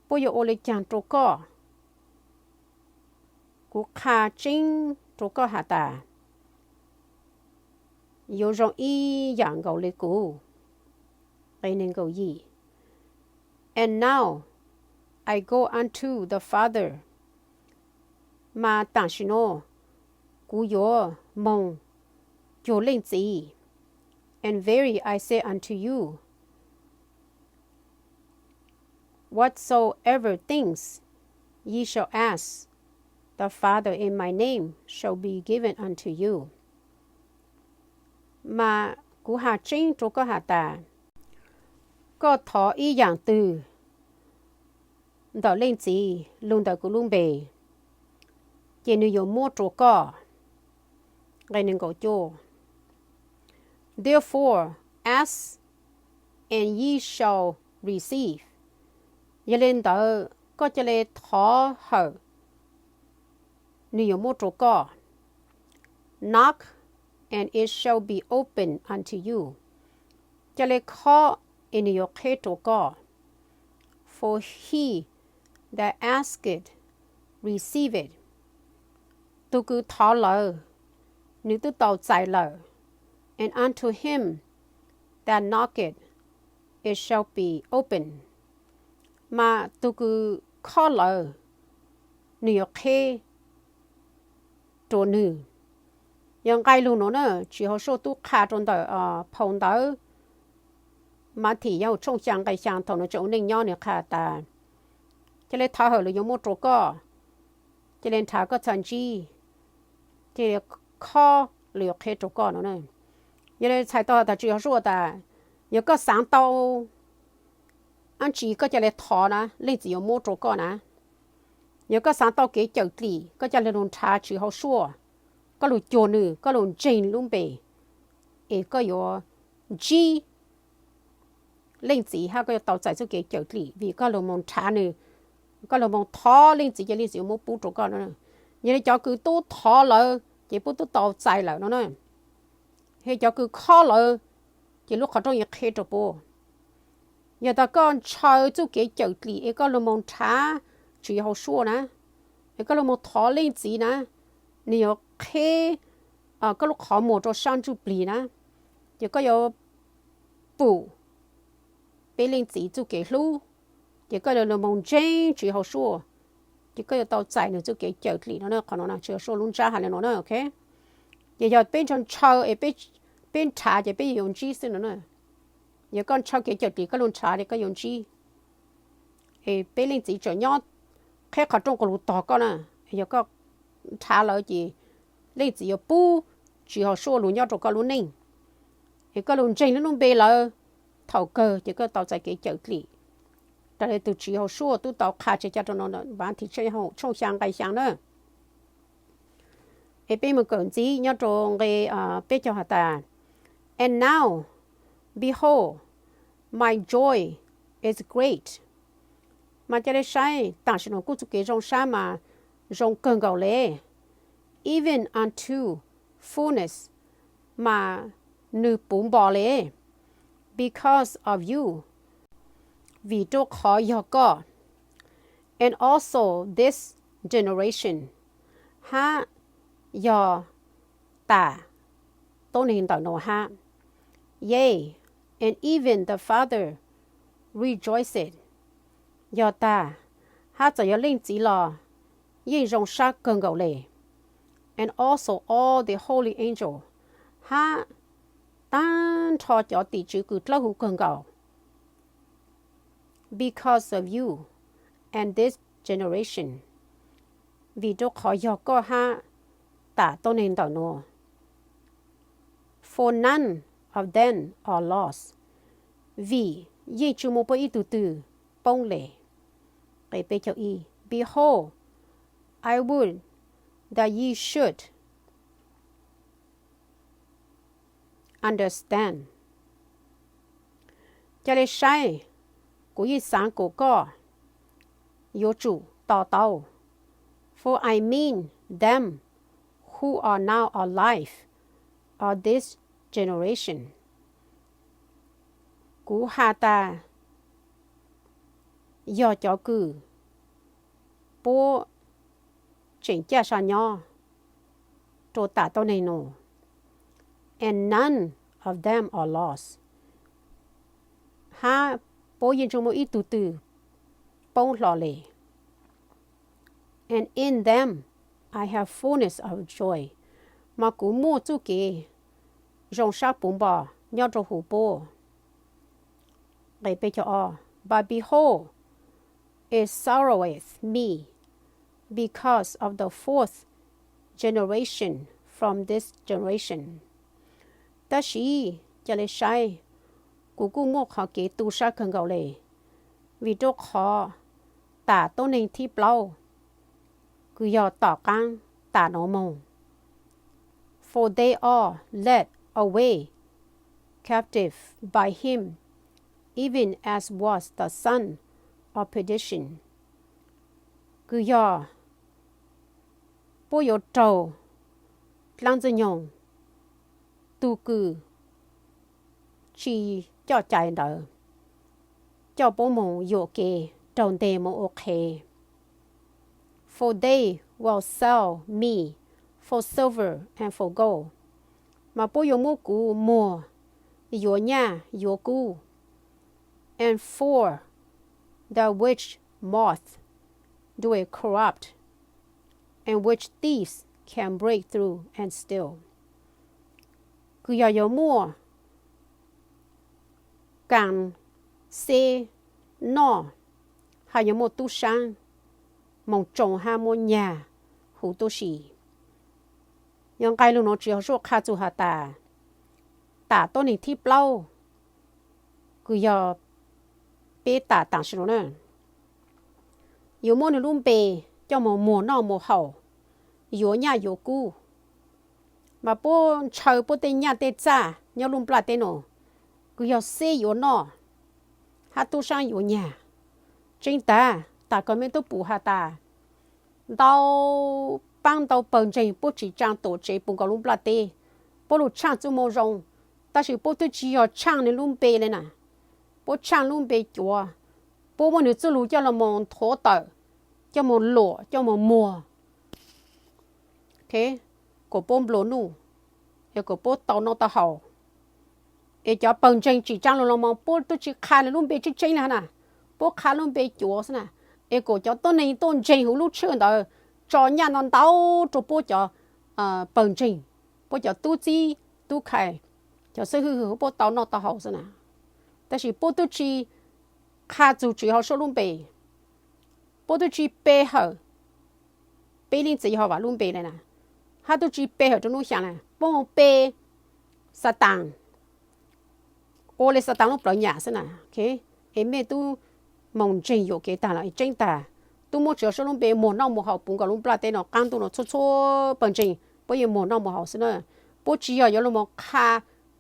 puab yuav ua le caag rua koj? Kuv qha tseeb rua koj has tas, yuav zoo ib yaam nkaus le kuv. Nqe neeg nkaum yim. And now I go unto the Father. Mas tam sim no kuv yuav moog cuag Leej Txiv. And verily I say unto you, whatsoever things ye shall ask the Father in my name shall be given unto you. Mas kuv has tseeb rua koj has tas, koj thov ib yaam twg ntawm Leej Txiv lug ntawm kuv lub npe, ces nwg yuav muab rua koj. Nqe neeg nkaum cuaj. Therefore ask, and ye shall receive. Yog le ntawd, koj ca le thov hawm, nwg yuav muab rua koj. Knock, and it shall be opened unto you. Ca le khob, es nwg yuav qheb rua koj. For he that asketh receiveth. Tug kws thov lawm, nwg twb tau txais lawm. And unto him that knocketh it shall be opened. Mas tug kws khob lawm, nwg yuav qheb rua nwg. Yog nqai lug nuav na, Tswv Yexhoshua tub qha rua ntawm phau ntawv Mathis yog tshooj xyaa nqai xyaa, thaum nuav tseem ua neej nyob, nwg qha tas, ca le thov hawm, lawv yuav muab rua koj, ca le nrhav, koj txhad ntsib, ca le khob, lawv yuav qheb rua koj no na. Yog le txhais tau has tas Tswv Yexhoshua tas, yog koj xaav tau dlaab tsi koj ca le thov na, Leej Txiv yuav muab rua koj na. Yog koj xaav tau kev cawm dlim, koj ca le lug nrhav Tswv Yexhoshua, koj lug cuag nwg, koj lug ntseeg lub npe, es koj yuav ntsib Leej Txiv hab koj yuav tau txais txuj kev cawm dlim vim koj lug moog nrhav nwg, koj lug moog thov Leej Txiv ces Leej Txiv yuav muab pub rua koj no. Yog le cov kws tub thov lawm ces puab tub tau txais lawm no na. Yog cov kws khob lawm ces lub qhov rooj yuav qheb rua puab. Yog tas koj ntshaw txuj kev cawm dlim es koj lug moog nrhav Tswv Yexhoshua na, es koj lug moog thov Leej Txiv na, nwg yuav qheb koj lub qhov muag rua sab ntsuj plig na, ces koj yuav pum peb Leej Txiv txuj kev hlub, ces koj yuav lug moog ntseeg Tswv Yexhoshua, ces koj yuav tau txais nwg txuj kev cawm dlim no. Qhov no Tswv Yexhoshua lub ntsab has le no na, ok. Ces yog peb ntshaw ntshaw es peb nrhav ces peb yuav ntsib xwb no na. Yog koj ntshaw kev cawm dlim koj lug nrhav ces koj yuav ntsib. Es peb Leej Txiv tseem nyob qheb qhov rooj quas lug tog koj na. Yog koj nrhav lawm ces Leej Txiv yuav pub Tswv Yexhoshua lug nyob rua koj lub neej. Es koj lug ntseeg lub npe lawm, thaum kawg ces koj tau txais kev cawm dlim raws le tug Tswv Yexhoshua tub tau qha tseg ca rua no, Mathis tshooj xyaa nqai xyaa na. Es peb moog kawm ntxiv nyob rua nqe peb caug has tas, and now, behold, my joy is great, Mas ca le saib, tam sim no kuj txuj kev zoo sab mas zoo kawg nkaus le, even unto fullness, mas nws puv npo le, because of you, vim rau qhov yog koj, and also this generation, hab yog tas tuab neeg ntawm no hab. Yea, and even the Father rejoiceth, yog tas, hab txawm yog leej txiv los yeej zoo sab kawg nkaus le, and also all the holy angel, hab tag nrho cov tim tswv kws dlawb huv kawg nkaus, because of you and this generation, vim rau qhov yog koj hab tas tuab neeg ntawm no. For none of them are lost, vim yeej tsi muaj puab ib tug twg poob le. Behold, I would that ye should understand, ca le saib, kuv yeej xaav kuas koj yuav tsum to taub, for I mean them who are now alive of this generation, kuv has tas yog cov kws puab tseem caj sa nyob rua tas tuab neeg no, and none of them are lost, hab puab yeej tsi muaj ib tug twg poob hlo le. And in them I have fullness of joy, mas kuv muaj txuj kev zoo sab puv npo nyob rua huv puab. But behold, it sorroweth me because of the fourth generation from this generation, tab sis ca le saib, kuv kuj muaj qhov kev tu sab kawg nkaus le, vim rau qhov tas tuab neeg thib plaub kws yog tom qaab tas nuav moog, for they are led away captive by him, even as was the son of perdition, kws yog puab yuav raug dlaab ntxwg nyoog tug kws tsi coj cai ntawd coj puab moog yuam kev raug nteg moog ua qhev. For they will sell me for silver and for gold, mas puab yuav muab kuv muag yuav nyaj yuav kub, and for that which moth doth corrupt, and which thieves can break through and steal, kws yog yuav muaj kaas xeb noj, hab yuav muaj tub saab moog tsoo hab muab nyag huv tub si. Yog nqai lug nuav tsi yog suaj qha txug has tas, tas tuab neeg thib plaub kws yog peb tas tam sim nuav na, yuav muab nwg lub npe coj moog muag noj muag haus, yuav nyaj yuav kub, mas puab ntshaw puab tej nyaj tej txag nyob lub nplaj teb nuav, kws yog xeb yuav noj hab tub saab yuav nyag. Tseeb tag, tas kws mej tub pum has tas, ntau paab ntau pawg ntseeg puab tsi tsaa tuam tsev puv nkaus lub nplaj teb, puab lug tshaaj txuj moo zoo, tab sis puab twb tsi yog tshaaj nwg lub npe le na, puab tshaaj lub npe cuav, puab muab nwg txuj lug coj lug moog nthuav tawm, coj moog luam, coj moog muag, kuas puab nplua nuj, es kuas puab tau noj tau haus. Es cov pawg ntseeg tsim tsaa lug los mas puab twb tsi qha nwg lub npe tseeb tseeb le na, puab qha lub npe cuav xwb na. Es kuas cov tuab neeg tuaj ntseeg huv lub tshwj ntawd tso nyaj ntau ntau rua puab cov pawg ntseeg, puab cov tub txib tub khai, cov xib hwb hwm puab tau noj tau haus xwb na. Tab sis puab twb tsi qha txug Tswv Yexhoshua lub npe, puab twb tsi pe hawm peb leej txiv Yehauvas lub npe le na, hab twb tsi pe hawm rua nub xyaa le, puab moog pe Xataan, ua le Xataan lub plawv nyam xwb na. Es mej tub moog ntseeg yuam kev tag los tseeb tag, tub muab Tswv Yexhoshua lub npe muag noj muag haus puv nkaus lub nplaj teb no qaab ntuj no txhua txhua pawg ntseeg puab yeej muag noj muag haus xwb na. Puab tsi yog yuav lug moog qha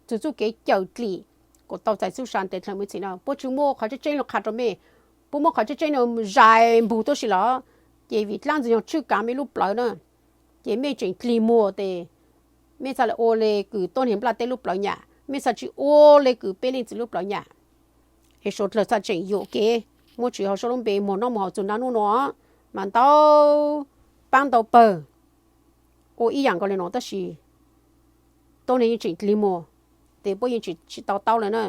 txug txuj kev cawm dlim kuas tau txais txuj sa ntev dlhau me ntsis na. Puab tsi muaj qhov tseeb tseeb lug qha rua mej, puas muaj qhov tseeb tseeb no zais npug tuab si los? Ces vim dlaab ntxwg nyoog tswj kaav mej lub plawv na, ces mej tseem dlig muag tes mej txhaj le ua le kws tuab neeg nplaj teb lub plawv nyam, mej txhaj tsi ua le kws peb leej txiv lub plawv nyam. Es suav dlawg txhaj tseem yuam kev muab Tswv Yexhoshua lub npe muag noj muag haus txug naj nub nua, mas ntau paab ntau pawg ua ib yaam nkaus le nuav tab sis tuab neeg yeej tseem dlig muag, tes puab yeej tsi tau taub le na.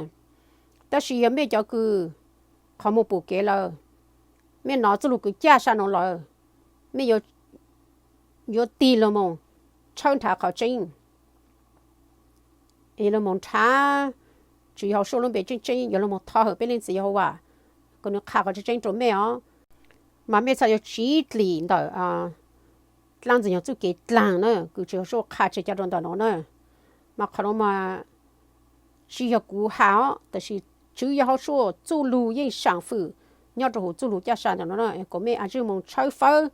Tab sis yog mej cov kws qhov muag pum kev lawm, mej nov txuj lug kws caj sa nuav lawm, mej yuav tig lug moog tshawb nrhav qhov tseeb, lug moog nrhav Tswv Yexhoshua lub npe tseeb tseeb, yuav lug moog thov hawm peb leej txiv Yehauvas kom nws qha qhov tseeb tseeb rua mej os. Mas mej txhaj yuav tsiv dlim ntawm dlaab ntxwg nyoog txuj kev dlaag na kws Tswv Yexhoshua qha tseg ca rua ntawm nuav na. Mas qhov nuav mas tsi yog kuv has os, tab sis Tswv Yexhoshua txuj lug yeej saam fwm nyob rua huv txuj lug caj sa ntawm nuav na, kom mej a tswj moog tshawb fawb,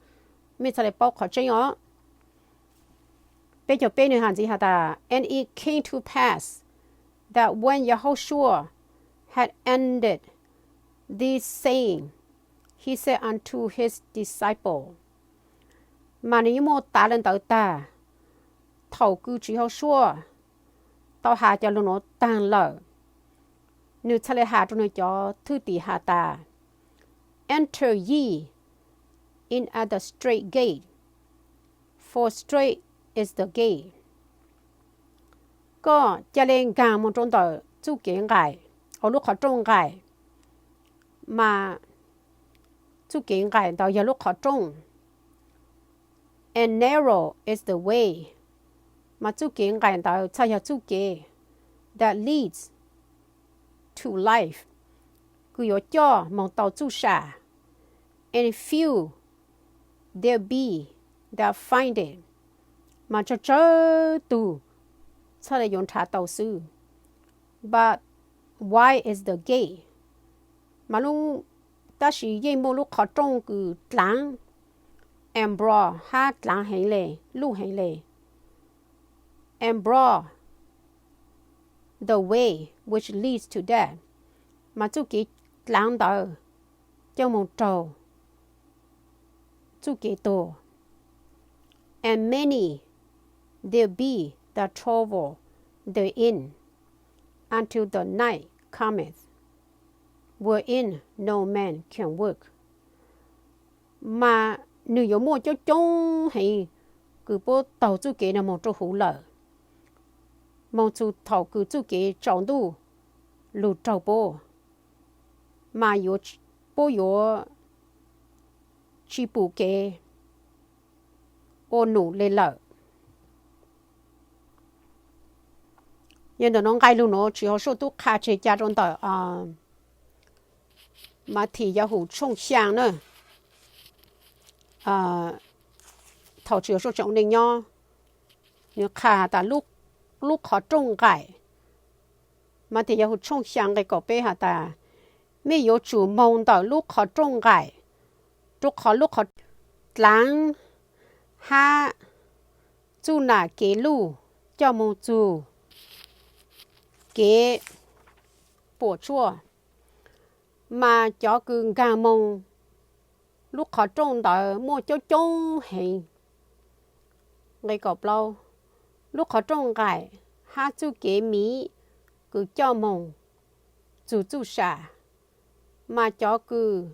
mej txhaj le paub qhov tseeb os. Peb caug peb nwg has ntxiv has tas, And it came to pass that when Yahushua had ended this saying, he said unto his disciples, mas nwg yeej muaj tav le ntawd tag, thaum kws Tswv Yehaushuaj tau has cov lug nuav taag lawm, nwg txhaj le has rua nwg cov thwj tim has tas, Enter ye in at the strait gate, for strait is the gate. Koj ca le nkaag moog rua ntawm txuj kev nqaim, lub qhov rooj nqaim, mas txuj kev nqaim ntawd yog lub qhov rooj, and narrow is the way, mas txuj kev nqaim ntawd txhaj yog txuj kev that leads to life, kws yuav coj moog tau txuj sam, and few there be that find it, mas tsawg tsawg tug txhaj le yuav nrhav tau xwb. But wide is the gate, mas tab sis yeej muaj lub qhov rooj kws dlaav, and broad, hab dlaav heev le, luj heev le, and broad the way which leads to death, mas txuj kev dlaav ntawd coj moog rua txuj kev tuag, and many there be that travel therein until the night cometh, wherein no man can work, mas nwg yuav muaj coob coob heev kws puab taug txuj kev no moog rua huv lawm, moog txug thaum kws txuj kev tsaus ntuj lug raug puab, mas puab yuav tsi pum kev ua num le lawm. Yog ntawm nuav nqai lug nuav Tswv Yexhoushuaj tub qha tseg ca rua ntawm Mathis Yauhum tshooj xyaa na, thaum Tswv Yexhoushuaj tseem ua neej nyob, nwg qha has tas lub qhov rooj nqaim. Mathis Yauhum tshooj xyaa nqe kaum peb has tas, mej yuav tsum moog ntawm lub qhov rooj nqaim, rua qhov lub qhov dlaav hab txuj nam kev luj coj moog txug kev puam tsuaj, mas cov kws nkaag moog lub qhov rooj ntawd muaj coob coob heev. Nqe kaum plaub, lub qhov rooj nqaim hab txuj kev miv kws coj moog txug txuj sam, mas cov kws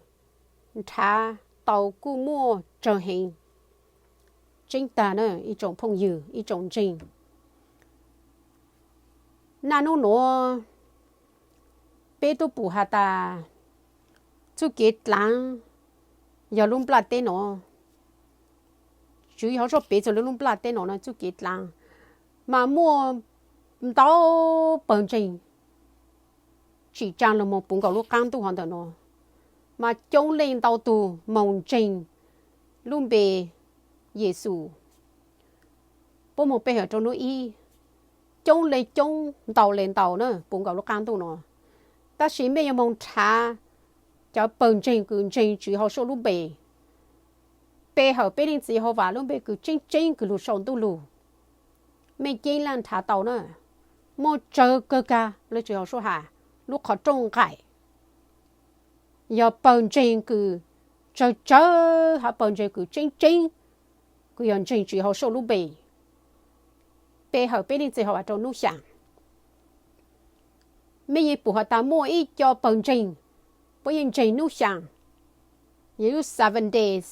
nrhav tau kuj muaj tsawg heev. Tseeb tag na ib tsoom phooj ywg, ib tsoom ntseeg, naj nub nuav peb tub pum has tas txuj kev dlaav yog lub nplaj teb nuav. Tswv Yexhoushuaj piv txug lub nplaj teb nuav na txuj kev dlaav, mas muaj ntau pawg ntseeg tsim tsaa lug moog puv nkaus lub qaab ntuj hov ntawm nuav, mas coob leej ntau tug moog ntseeg lub npe Yexus. Puab moog pe hawm rua nub ib, coob le coob ntau le ntau na puv nkaus lub qaab ntuj nuav. Tab sis mej yuav moog nrhav cov pawg ntseeg kws ntseeg Tswv Yexhoushuaj lub npe, pe hawm peb Leej Txiv Yehauvas lub npe kws tseeb tseeb kws lug sau ntuj lug, mej ceeb leej nrhav tau na. Muaj tsawg kawg kag le Tswv Yexhoushuaj has, lub qhov rooj nqaim. yog pawg ntseeg kws tsawg tsawg hab pawg ntseeg kws tseeb tseeb, kws yog ntseeg Tswv Yexus lub npe, pe hawm peb Leej Txiv Yehauxas rau nub xyaa. Mej yeej pum has tas muaj ib co pawg ntseeg, puab yeej ntseeg nub xyaa, yog lub Seventh Day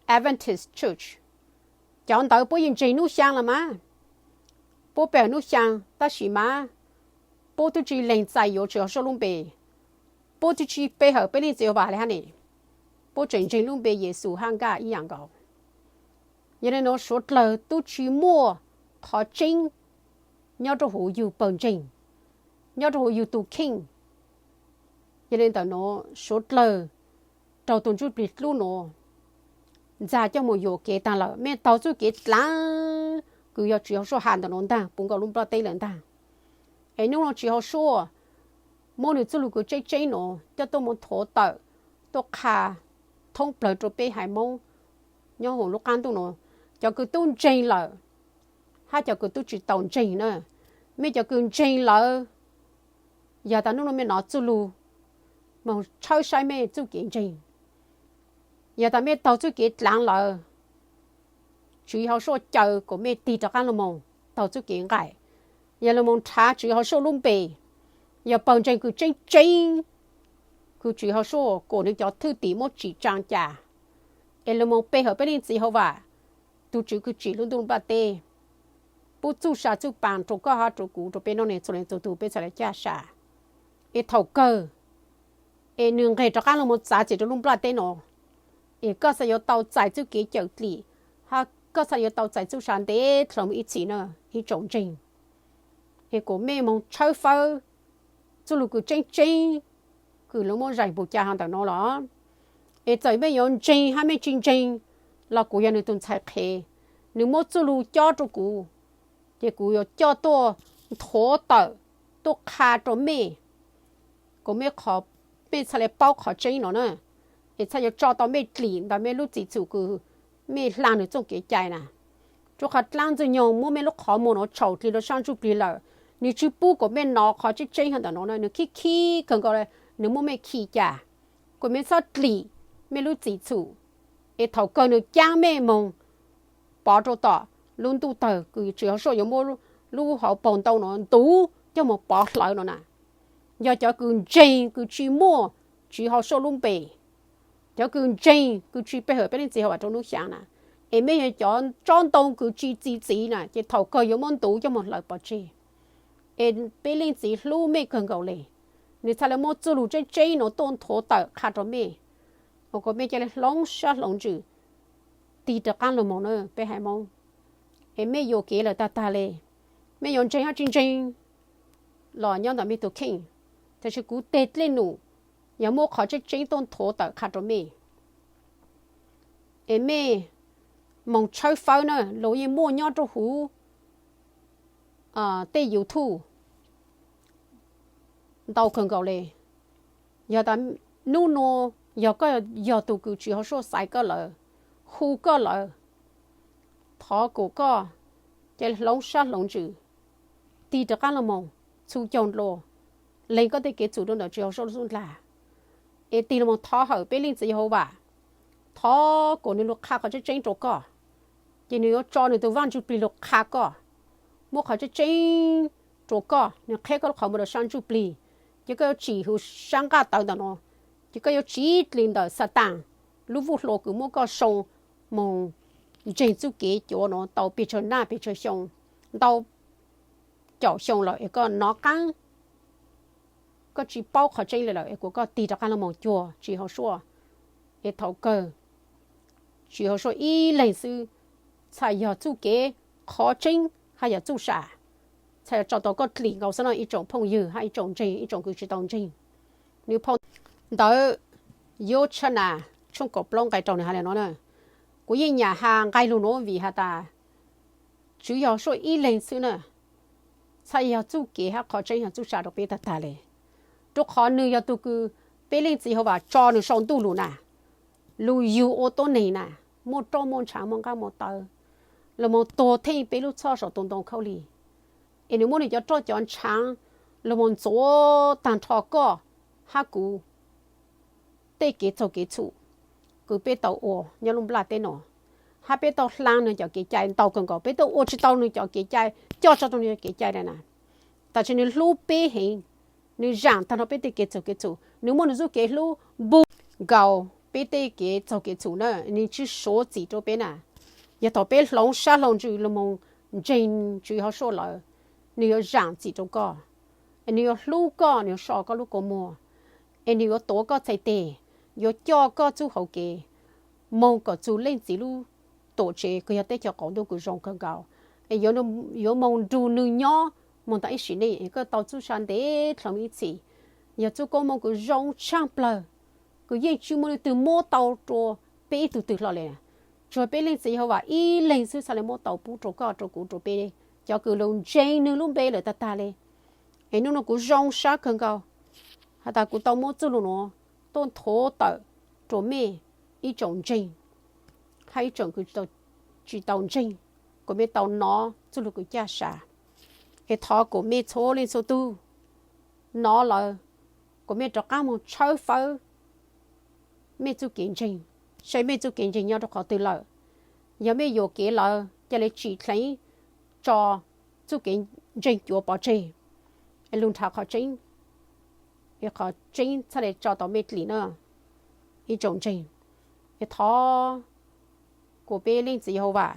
Adventist Church. Cov ntawd puab yeej ntseeg nub xyaa los mas, puab pe hawm nub xyaa tab sis mas puab tub tsi lees txais yuav Tswv Yexus lub npe, puab tub tsi pe hawm peb Leej Txiv Yehauxas le hab ne, puab tseem ntseeg lub npe Yexus hab nkaj ib yaam nkaus. Yog le nuav suav dlawg tub tsi muaj qhov tseeb nyob rau huv yug pawg ntseeg, nyob rau huv yug tug kheej. Yog le ntawm nuav suav dlawg raug tug ntsuj plig dlub nuav ntxag coj moog yuam kev taag lawm, mej taug txuj kev dlaav kws yog Tswv Yexus has ntawm nuav ntaag puv nkaus lub nplaj teb lawm ntaag. Es nub nuav Tswv Yexus muab nwg txuj lug kws tseeb tseeb nuav coj tuaj moog thuav tawm, tuaj qha thoob plawg rua peb haiv Moob nyob huv lub qaab ntuj nuav, cov kws tub ntseeg lawm hab cov kws tub tsi tau ntseeg na. Mej cov kws ntseeg lawm, yog tas nub nuav mej nov txuj lug, moog tshawb saib mej txuj kev ntseeg. Yog tas mej taug txuj kev dlaav lawm, Tswv Yexus caw kuas mej tig rov qaab lug moog taug txuj kev nqaim, yog lug moog nrhav Tswv Yexus lub npe, yog pawg ntseeg kws tseeb tseeb, kws Tswv Yexus kuas nwg cov thwj tim muab tsim tsaa cas, es lug moog pe hawm peb Leej Txiv Yehauxas, tug Tswv kws tsim lub ntuj nplaj teb, pub txuj sa txuj paa rua koj hab rua kuv, rua peb nub neeg txhua leej txhua tug peb txhad le caj sa. Es thaum kawg es nwg nqeg rov qaab lug moog txav txim rua lub nplaj teb nuav, es koj xaav yuav tau txais txuj kev cawm dlim, hab koj xaav yuav tau txais txuj sa ntev dlhau moog ib txhis na, ib tsoom ntseeg. Es kuas mej moog tshawb fawb txuj lug kws tseeb tseeb kws lug muab zais npug ca hov ntawm nuav los, es txawm mej yuav ntseeg hab mej tsi ntseeg los kuv yog nwg tug ntxhais qhev, nwg muab txuj lug cob rua kuv, ces kuv yuav coj tuaj nthuav tawm, tuaj qha rua mej, kuas mej qhov, mej txhad le paub qhov tseeb nuav na, es txhad yuav tso tau mej dlim ntawm mej lub txim txhum kws mej hlaa nwg txuj kev cai na. Rua qhov dlaab Ntxwg Nyoog muab mej lub qhov muag nuav tshaum dlig rua sab ntsuj plig lawm, nwg tsi pub kuas mej nov qhov tseeb tseeb hov ntawm nuav na, nwg khib khib kawg nkaus le, nwg muab mej khi cas, kuas mej txhob dlim mej lub txim txhum, es thaum kawg nwg caab mej moog pov rua tom lub ntuj tawg kws Tswv Yexus yuav muab lub hauv paug ntoo nuav ntuv coj moog pov hlawv nuav na. Yog cov kws ntseeg kws tsi muaj Tswv Yexus lub npe, cov kws ntseeg kws tsi pe hawm peb Leej Txiv Yehauxas rua nub xyaa na, es mej yog cov tsob ntoo kws tsi txi txiv na, ces thaum kawg yuav muab ntuv coj moog hlawv pov tseg. Es peb Leej Txiv hlub mej kawg nkaus le, nwg txhad le muab txuj lug tseeb tseeb nuav tuaj nthuav tawm qha rua mej, kuas mej ca le hloov sab hloov ntsws tig rov qaab lug moog na peb haiv Moob. Es mej yuam kev lawm tag tag le, mej yuav ntseeg hab tsi ntseeg los nyob ntawm mej tug kheej, tab sis kuv teg dlej num yog muab qhov tseeb tseeb tuaj nthuav tawm qha rua mej. Es mej moog tshawb fawb na, luag yeej muaj nyob rua huv tej YouTube ntau kawg nkaus le. Yog tas nub nua yog koj yog tug kws Tswv Yexus xaiv koj lawm, hu koj lawm, thov kuas koj ca le hloov sab hloov ntsws tig rov qaab lug moog txhum caug dlua, lees koj tej kev txhum rua ntawm Tswv Yexus lub xub ndlag, es tig lug moog thov hawm peb Leej Txiv Yehauxas, thov kuas nwg lug qha qhov tseeb tseeb rua koj, ces nwg yuav tso nwg tug Vaaj Ntsuj Plig lug qha koj, muab qhov tseeb tseeb rua koj, nwg qheb koj lub qhov muag rua sab ntsuj plig, ces koj yuav tsim huv sab nqaj tawv ntawm nuav, ces koj yuav tsiv dlim ntawm Xataan lub vuj hlua kws muab koj soo moog ntseeg txuj kev cuav nuav tau pes tsawg naj pes tsawg xyoo, ntau caum xyoo lawm es koj nov qaab, koj tsi paub qhov tseeb le lawm es kuas koj tig rov qaab lug moog cuag Tswv Yexus, es thaum kawg Tswv Yexus ib leeg xwb txhaj yog txuj kev, qhov tseeb hab yog txuj sa, txhaj yog tso tau koj dlim nkaus xwb no ib tsoom phooj ywg hab ib tsoom ntseeg ib tsoom kws tsi tau ntseeg. Nwg phau ntawv Yob Tshab Nas tshooj kaum plaub nqai rau nwg has le nuav na, kuv yeej nyam has nqai lug nuav vim has tas Tswv Yexus ib leeg xwb na txhaj yog txuj kev hab qhov tseeb hab txuj sa rua peb tag tag le, rua qhov nwg yog tug kws peb Leej Txiv Yehauxas tso nwg sau ntuj lug na, lug yug ua tuab neeg na, muaj roj muaj ntshaav muaj nqaj muaj tawv, lug moog tuag theej peb lub txhoj saum tus ntoo khaub lig, es nwg muab nwg cov roj cov ntshaav lug moog ntxuav taag nrho koj hab kuv, tej kev txaug kev txhum kws peb tau ua nyob lub nplaj teb no, hab peb tau hla nwg cov kev cai ntau kawg nkaus, peb tau ua tsis tau nwg cov kev cai, coj tsis tau nwg cov kev cai na. Tab sis nwg hlub peb heev, nwg zaam taag nrho peb tej kev txaug kev txhum, nwg muaj nwg txuj kev hlub npu nkaus peb tej kev txaug kev txhum na, nwg tsi suav txim rua peb na. Yog thaum peb hloov sab hlau ntsws lug moog ntseeg Tswv Yehausuas lawm, nwg yuav zaam txim rua koj, es nwg yuav hlub koj, nwg yuav so koj lub kua muag, es nwg yuav tuav koj txhais teg, yuav coj koj txuj hauv kev, moog kom txug Leej Txiv lub tuam tsev kws yog teb chaws qaum ntuj kws zoo kawg nkaus, es yuav moog nrug nwg nyob moog tas ib sim neej, es koj tau txuj sa ntev dlhau ib txhis. Yog txuj koob moov kws zoo tshaaj plawg, kws yeej tsi muaj leej twg muab tau rua peb ib tug twg hlo le. Tsuas peb Leej Txiv Yehauvas ib leeg xwb txhaj le muab tau pub rua koj, rua kuv, rua peb cov kws lug ntseeg nwg lub npe lawm tag tag le. Es nub nua kuv zoo sab kawg nkaus has tas kuv tau muab txuj lug nuav tuaj nthuav tawm rua mej ib tsoom ntseeg hab ib tsoom kws tsi tau ntseeg, kuas mej tau nov txuj lug kws caj sa. Es thov kuas mej txhua leej txhua tug nov lawm, kuas mej rov qaab moog tshawb fawb mej txuj kev ntseeg, saib mej txuj kev ntseeg nyob rua qhov twg lawm. Yog mej yuam kev lawm ca le tsim dleev tso txuj kev ntseeg cuav pov tseg, es lug nrhav qhov tseeb, es qhov tseeb txhaj le tso tau mej dlim na ib tsoom ntseeg. Es thov kuas peb Leej Txiv Yehauvas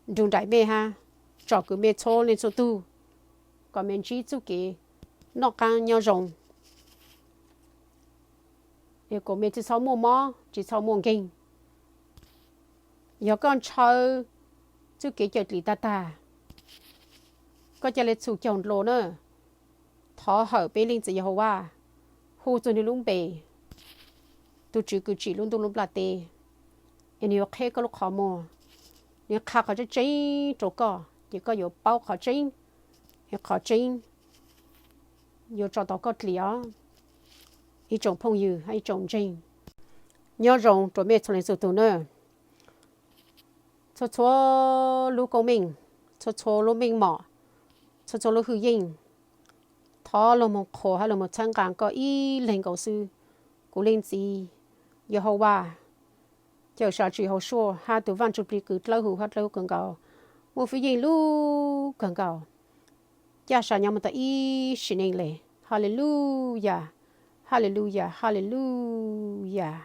nrug nraim mej hab tsom kwm mej txhua leej txhua tug kom mej ntsib txuj kev noj qaab nyob zoo, es kuas mej tsi txhob muaj mob tsi txhob muaj nkeeg. Yog koj ntshaw txuj kev cawm dlim tag tag, koj ca le txhum caug dlua na. Thov hawm peb Leej Txiv Yehauvas hu txug nwg lub npe, tug Tswv kws tsim lub ntuj lub nplaj teb, es nwg yuav qheb koj lub qhov muag, nwg qha qhov tseeb tseeb rua koj, ces koj yuav paub qhov tseeb, es qhov tseeb yuav tso tau koj dlim os. Ib tsoom phooj ywg hab ib tsoom ntseeg, nyob zoo rua mej txhua leej txhua tug na. Txhua txhua lub koob meej, txhua txhua lub meej mom, txhua txhua lub hwj yeej, thov lug moog qhuas hab lug moog txhawb nqaa koj ib leeg nkaus xwb. Kuv Leej Txiv Yehauvas, Cawmseej Tswv Yehaushuam hab tug Vaaj Ntsuj Plig kws dlawb huv hab dlawb huv kawg nkaus, muaj fwj yeej lub kawg nkaus, caj sa nyob moog tas ib sim neej le. Haleluyas, haleluyas, haleluyas.